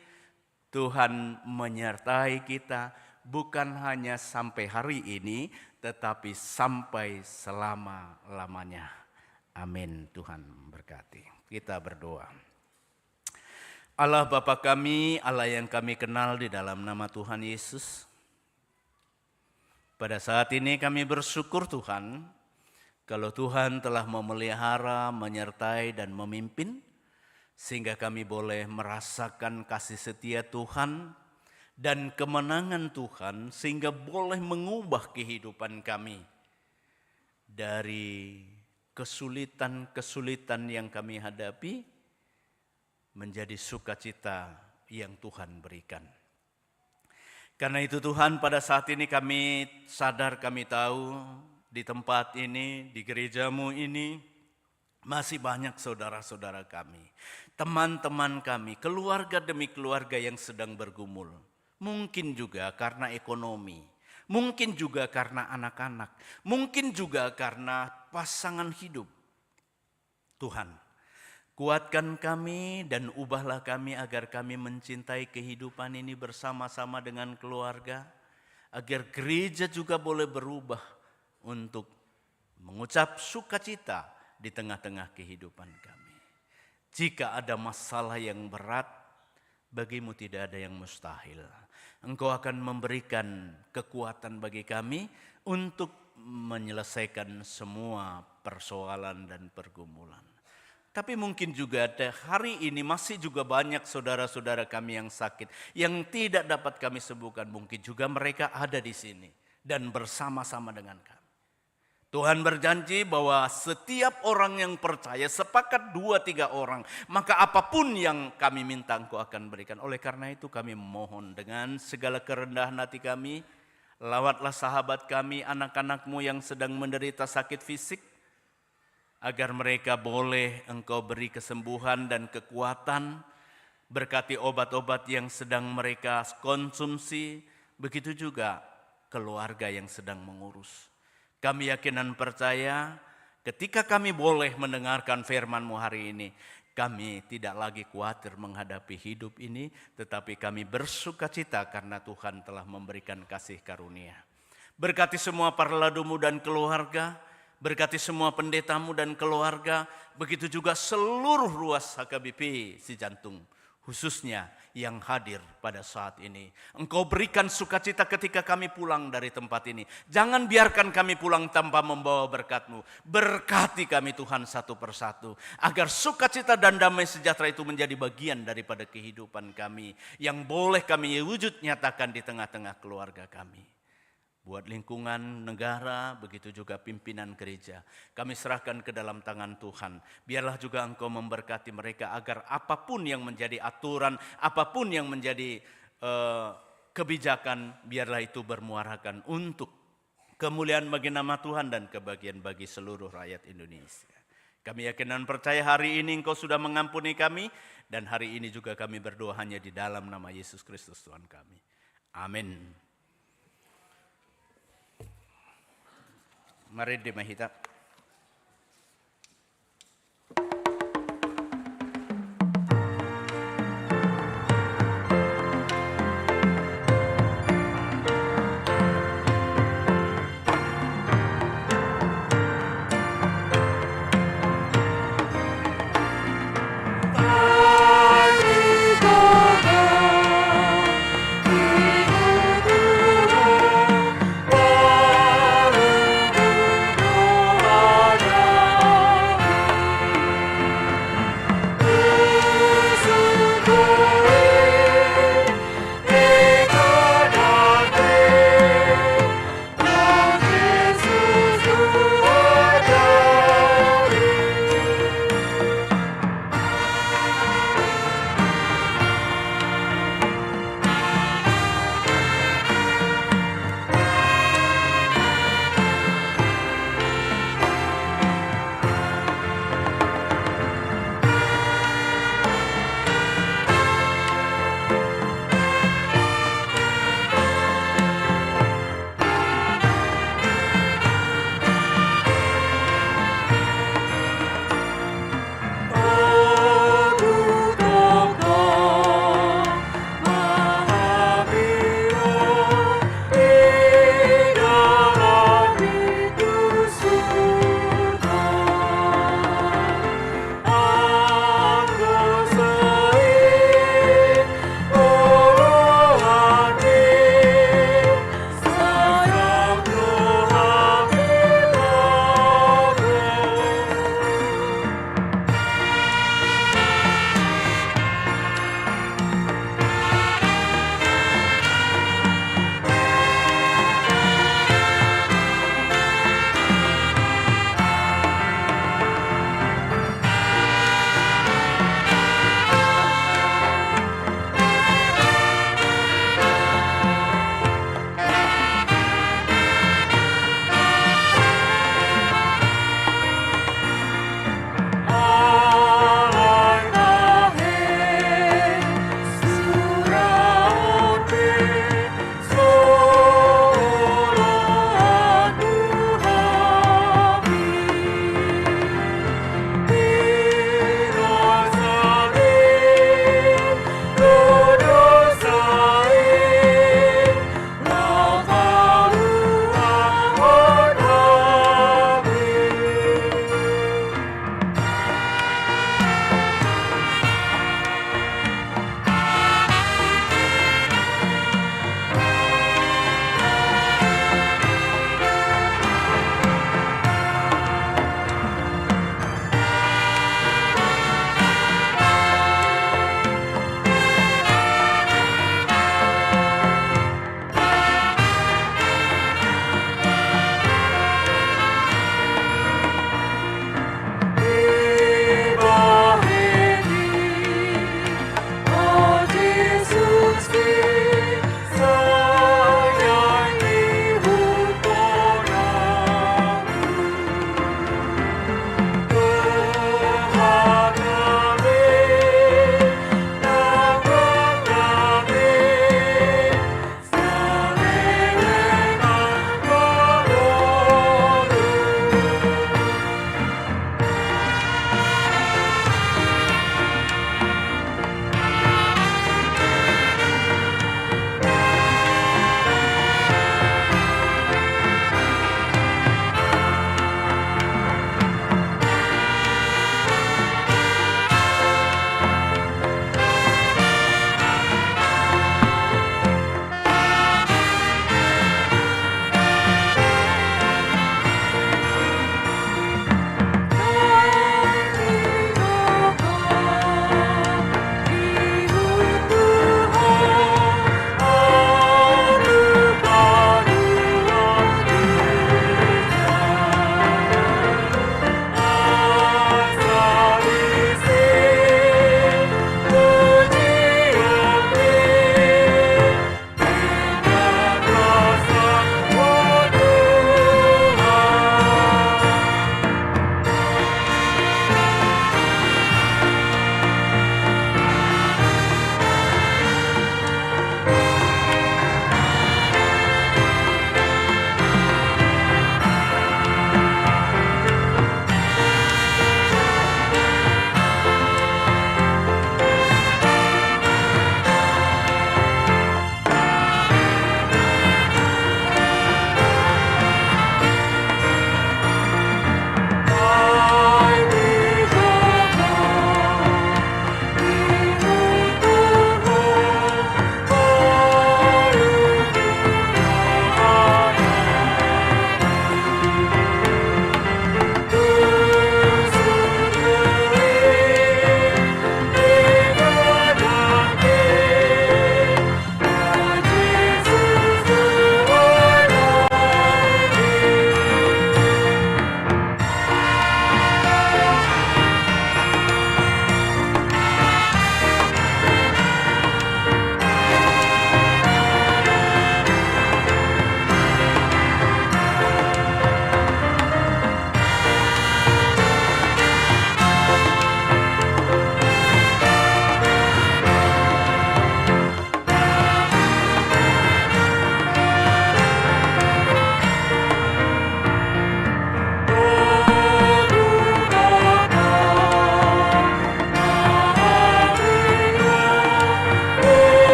Tuhan menyertai kita, bukan hanya sampai hari ini, tetapi sampai selama-lamanya. Amin. Tuhan berkati. Kita berdoa. Allah Bapa kami, Allah yang kami kenal di dalam nama Tuhan Yesus. Pada saat ini kami bersyukur, Tuhan, kalau Tuhan telah memelihara, menyertai, dan memimpin, sehingga kami boleh merasakan kasih setia Tuhan dan kemenangan Tuhan, sehingga boleh mengubah kehidupan kami dari kesulitan-kesulitan yang kami hadapi menjadi sukacita yang Tuhan berikan. Karena itu, Tuhan, pada saat ini kami sadar, kami tahu, di tempat ini, di gereja-Mu ini, masih banyak saudara-saudara kami, teman-teman kami, keluarga demi keluarga yang sedang bergumul. Mungkin juga karena ekonomi, mungkin juga karena anak-anak, mungkin juga karena pasangan hidup. Tuhan, kuatkan kami dan ubahlah kami agar kami mencintai kehidupan ini bersama-sama dengan keluarga, agar gereja juga boleh berubah untuk mengucap sukacita di tengah-tengah kehidupan kami. Jika ada masalah yang berat, bagi-Mu tidak ada yang mustahil. Engkau akan memberikan kekuatan bagi kami untuk menyelesaikan semua persoalan dan pergumulan. Tapi mungkin juga ada, hari ini masih juga banyak saudara-saudara kami yang sakit, yang tidak dapat kami sembuhkan. Mungkin juga mereka ada di sini dan bersama-sama dengan kami. Tuhan berjanji bahwa setiap orang yang percaya, sepakat dua tiga orang, maka apapun yang kami minta, Engkau akan berikan. Oleh karena itu, kami mohon dengan segala kerendahan hati kami, lawatlah sahabat kami, anak-anak-Mu yang sedang menderita sakit fisik, agar mereka boleh Engkau beri kesembuhan dan kekuatan. Berkati obat-obat yang sedang mereka konsumsi, begitu juga keluarga yang sedang mengurus. Kami yakin dan percaya, ketika kami boleh mendengarkan firman-Mu hari ini, kami tidak lagi khawatir menghadapi hidup ini, tetapi kami bersukacita karena Tuhan telah memberikan kasih karunia. Berkati semua parladu-Mu dan keluarga, berkati semua pendeta-Mu dan keluarga, begitu juga seluruh ruas H K B P Sijantung, khususnya yang hadir pada saat ini. Engkau berikan sukacita ketika kami pulang dari tempat ini. Jangan biarkan kami pulang tanpa membawa berkat-Mu. Berkati kami, Tuhan, satu persatu, agar sukacita dan damai sejahtera itu menjadi bagian daripada kehidupan kami, yang boleh kami wujud nyatakan di tengah-tengah keluarga kami. Buat lingkungan, negara, begitu juga pimpinan gereja, kami serahkan ke dalam tangan Tuhan. Biarlah juga Engkau memberkati mereka agar apapun yang menjadi aturan, apapun yang menjadi, eh, kebijakan, biarlah itu bermuarakan untuk kemuliaan bagi nama Tuhan dan kebahagiaan bagi seluruh rakyat Indonesia. Kami yakin dan percaya hari ini Engkau sudah mengampuni kami, dan hari ini juga kami berdoa hanya di dalam nama Yesus Kristus Tuhan kami. Amin. Marende ma hita.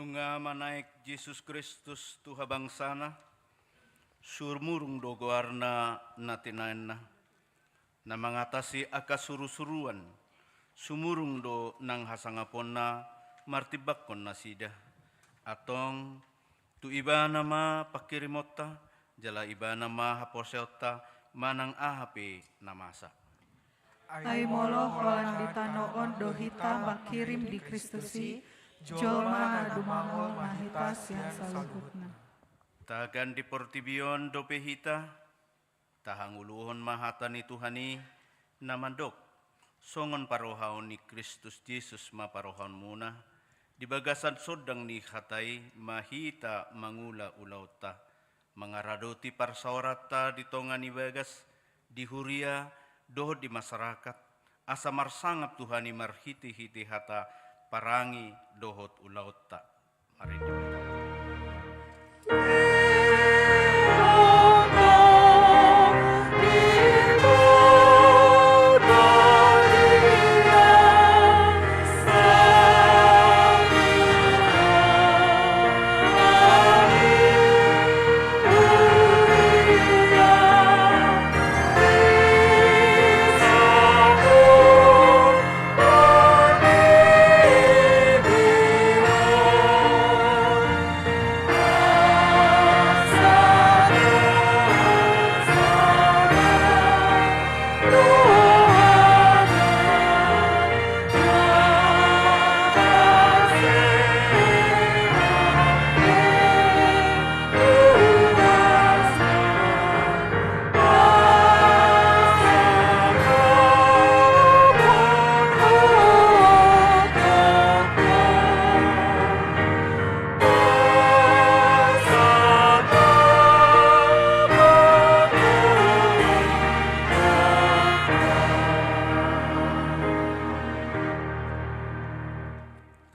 Nunga manaek Jesus Kristus tu habangsana, sumurung do goarna na tinaenna, na mangatasi angka surusuruan, sumurung do nang hasangaponna martimbangkon nasida. Antong, tu Ibana ma pangkirimonta, jala Ibana ma haporseaonta manang aha pe na masa. Ai molo holan di tano on do hita mangkirim di Kristus i, jolma na dumangol ma hita sian saluhutna. Tagan di portibi on dope hita, tahangoluhon ma hata ni Tuhan i, na mandok: Songon parrohaon ni Kristus Jesus ma parrohaonmuna, di bagasan sondang ni hata i ma hita mangula ulaonta, mangaradoti parsaoranta di tonga ni bagas, di huria, dohot di masyarakat, asa marsangap Tuhan i marhitehite hata parange dohot ulaonta. Marende ma hita.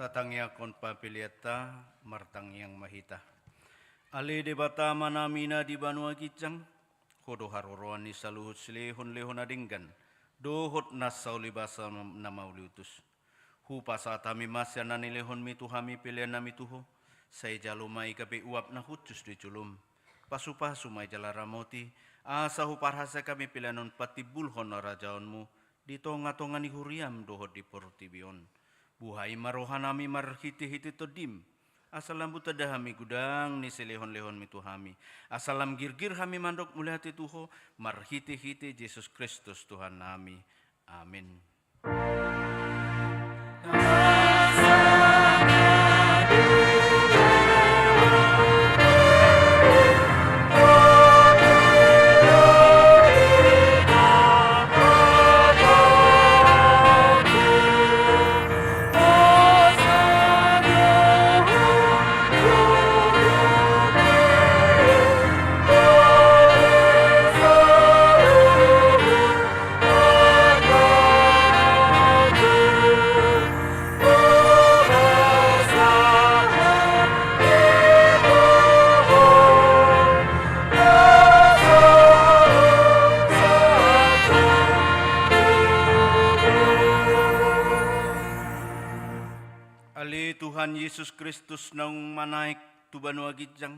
Tatangiangkon pamilianta, martangiang ma hita. Ale Debata Amanami na di banua ginjang, Ho do haroroan ni saluhut silehonlehon na denggan dohot na saulibasa na mauliutus. Hupasahat hami ma sian na nilehonmi tu hami peleannami tu Ho, sai jalo ma i gabe uap na hushus di jolom. Pasupasu ma i jala ramoti, asa huparhaseang hami pelean on patimbulhon harajaonmu di tongatonga ni huriam dohot di portibi on. Buhai ma rohanami marhitehite Tondim, asa lam tanda hami godang ni silehonlehonmi tu hami, asa lam girgir hami mandok mauliate tu Ho, marhitehite Jesus Kristus Tuhannami. Amen. Ale Tuhan Jesus Kristus naung manaek tu banua ginjang,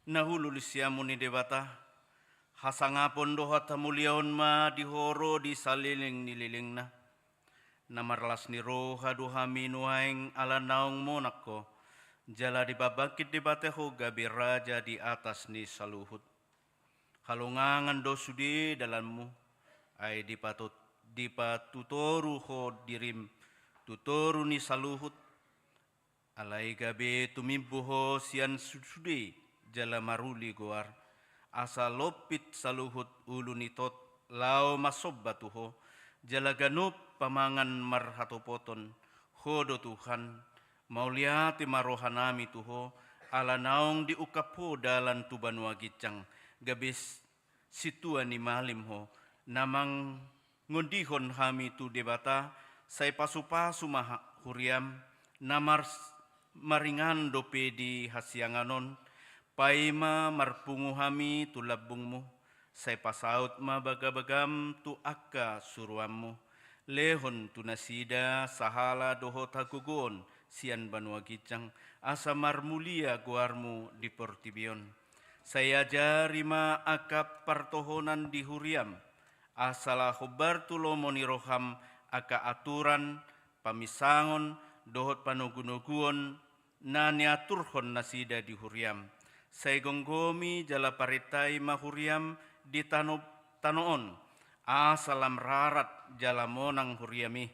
na huluan ni siamun ni Debata, hasangapon dohot hamuliaon ma di Ho ro di saleleng ni lelengna. Na marlas ni roha do hami nuaeng ala naung monang Ho, jala dipabangkit Debata Ho gabe Raja di atas ni saluhut. Halongangan do sude dalanmu, ai dipatot-, dipatutoru Ho dirim tu toru ni saluhut. Alai gabe tumimbo Ho sian su-, sude jala maruli goar, asa lompit saluhut ulu ni tot laho marsomba tu Ho, jala ganup pamangan marhatopoton. Ho do Tuhan, mauliate ma rohanami tu Ho, ala naung diungkap Ho dalan tu banua ginjang, gabe s-, sintua ni malim Ho, na mangondihon hami tu Debata, sai pasupasu ma ha-, huriam, na mars-, maringanan dope di hasiangan on, paima marpungu hami tu lambungmu, sai pasaut ma bagabagam tu angka suruanmu, lehon tu nasida sahala dohot hagogoon sian banua ginjang, asa marmulia goarmu di portibi on. Sai ajari ma angka partohonan di huriam, asa laho hombar tu lomo ni roham angka aturan, paminsangon, dohot panogunoguon, na niaturhon nasida di huriam. Sai gomgomi jala parentai ma huriam di tano, tano on, asa lam rarat jala monang huriam i.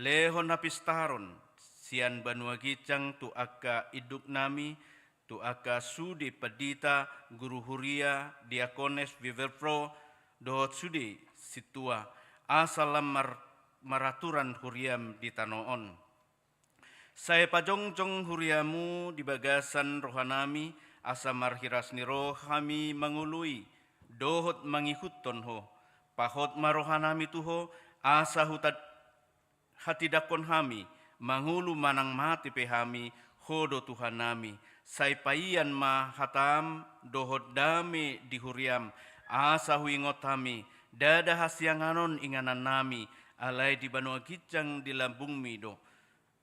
Lehon hapistaron sian banua ginjang tu angka induknami, tu angka sude pandita, guru huria, diakones, viverpro, dohot sude sintua, asa lam mar, maraturan huriam di tano on. Sai pajongjong huriamu di bagasan rohanami, asa marhiras ni roha hami mangoloi dohot mangihuthon ho. Pahot ma rohanami tu ho, asa huta, hatindangkon hami, mangolu manang mate pe hami, ho do Tuhannami. Sai paian ma hatam dohot dame di huriam, asa huingot hami, ndada hasiangan on inganannami, alai di banua ginjang di lambungmi do.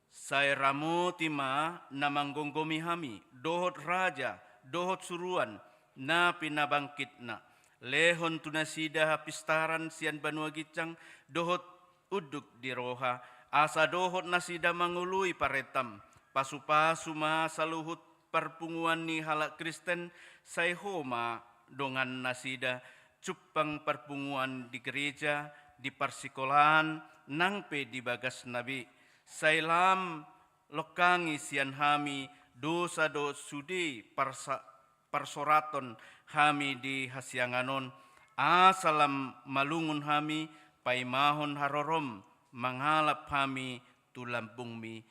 Sai ramoti ma na manggomgomi hami, dohot raja, dohot suruan, na pinabangkitna. Lehon tu nasida hapistaran sian banua ginjang, dohot unduk di roha, asa dohot nasida mangoloi parentam. Pasupasu ma saluhut parpunguan ni halak Kristen, sai ho ma dongan nasida, jumpang parpunguan di gereja, di parsikolahan, nang pe di bagasna be. Sai lam longkangi sian hami dosa dohot sude parsa, parsoraton hami di hasiangan on, asa lam malungun hami paimahon harorom mangalap hami tu lambungmi.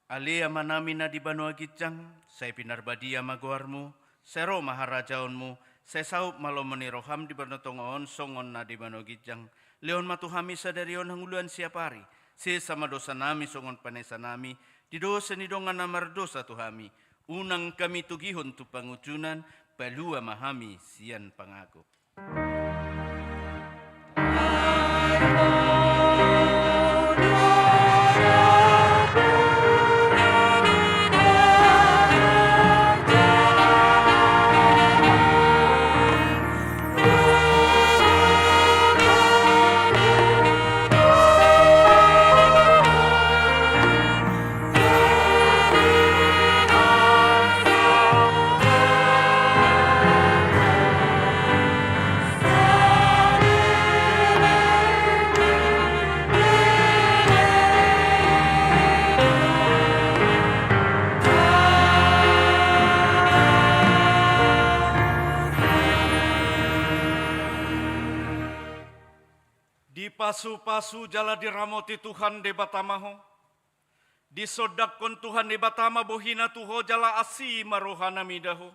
Ale Amanami na di banua ginjang, sai pinarbadia ma goarmu, sai ro ma harajaonmu, sai saut ma lomo ni roham di banua tonga on songon na di banua ginjang. Lehon ma tu hami sadari on hangoluan siapari, sesa ma dosanami songon panesanami di dosa ni dongan na mardosa tu hami. Unang hami togihon tu pangunjunan, palua ma hami sian pangago. Dipasupasu jala diramoti Tuhan Debata ma ho. Disondangkon Tuhan Debata ma bohina tu ho jala asi ma rohana mida ho.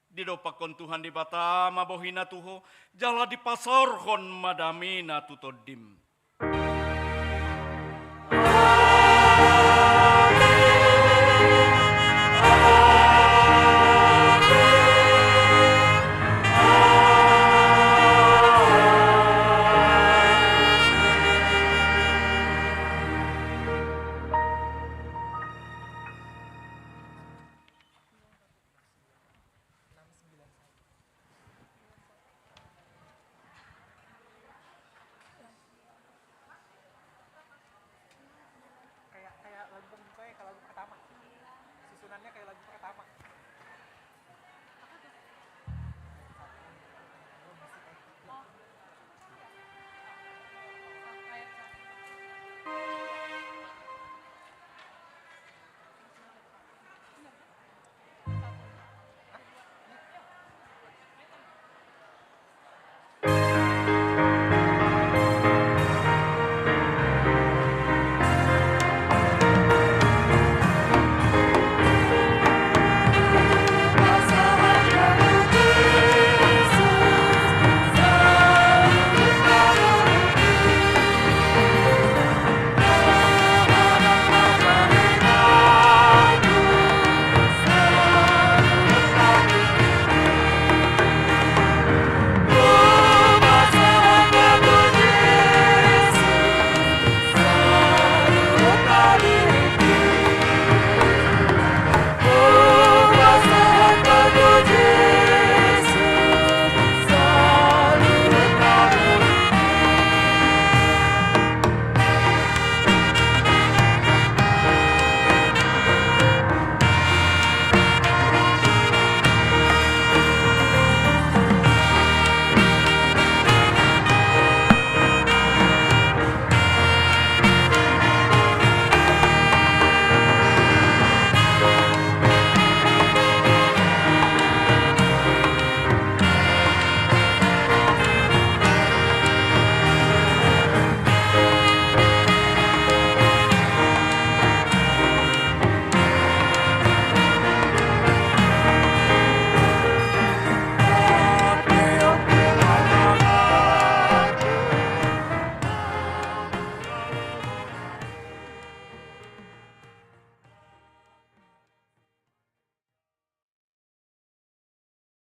Didompakkon Tuhan Debata ma bohina tu ho, jala dipasaorhon ma damena tu tondim.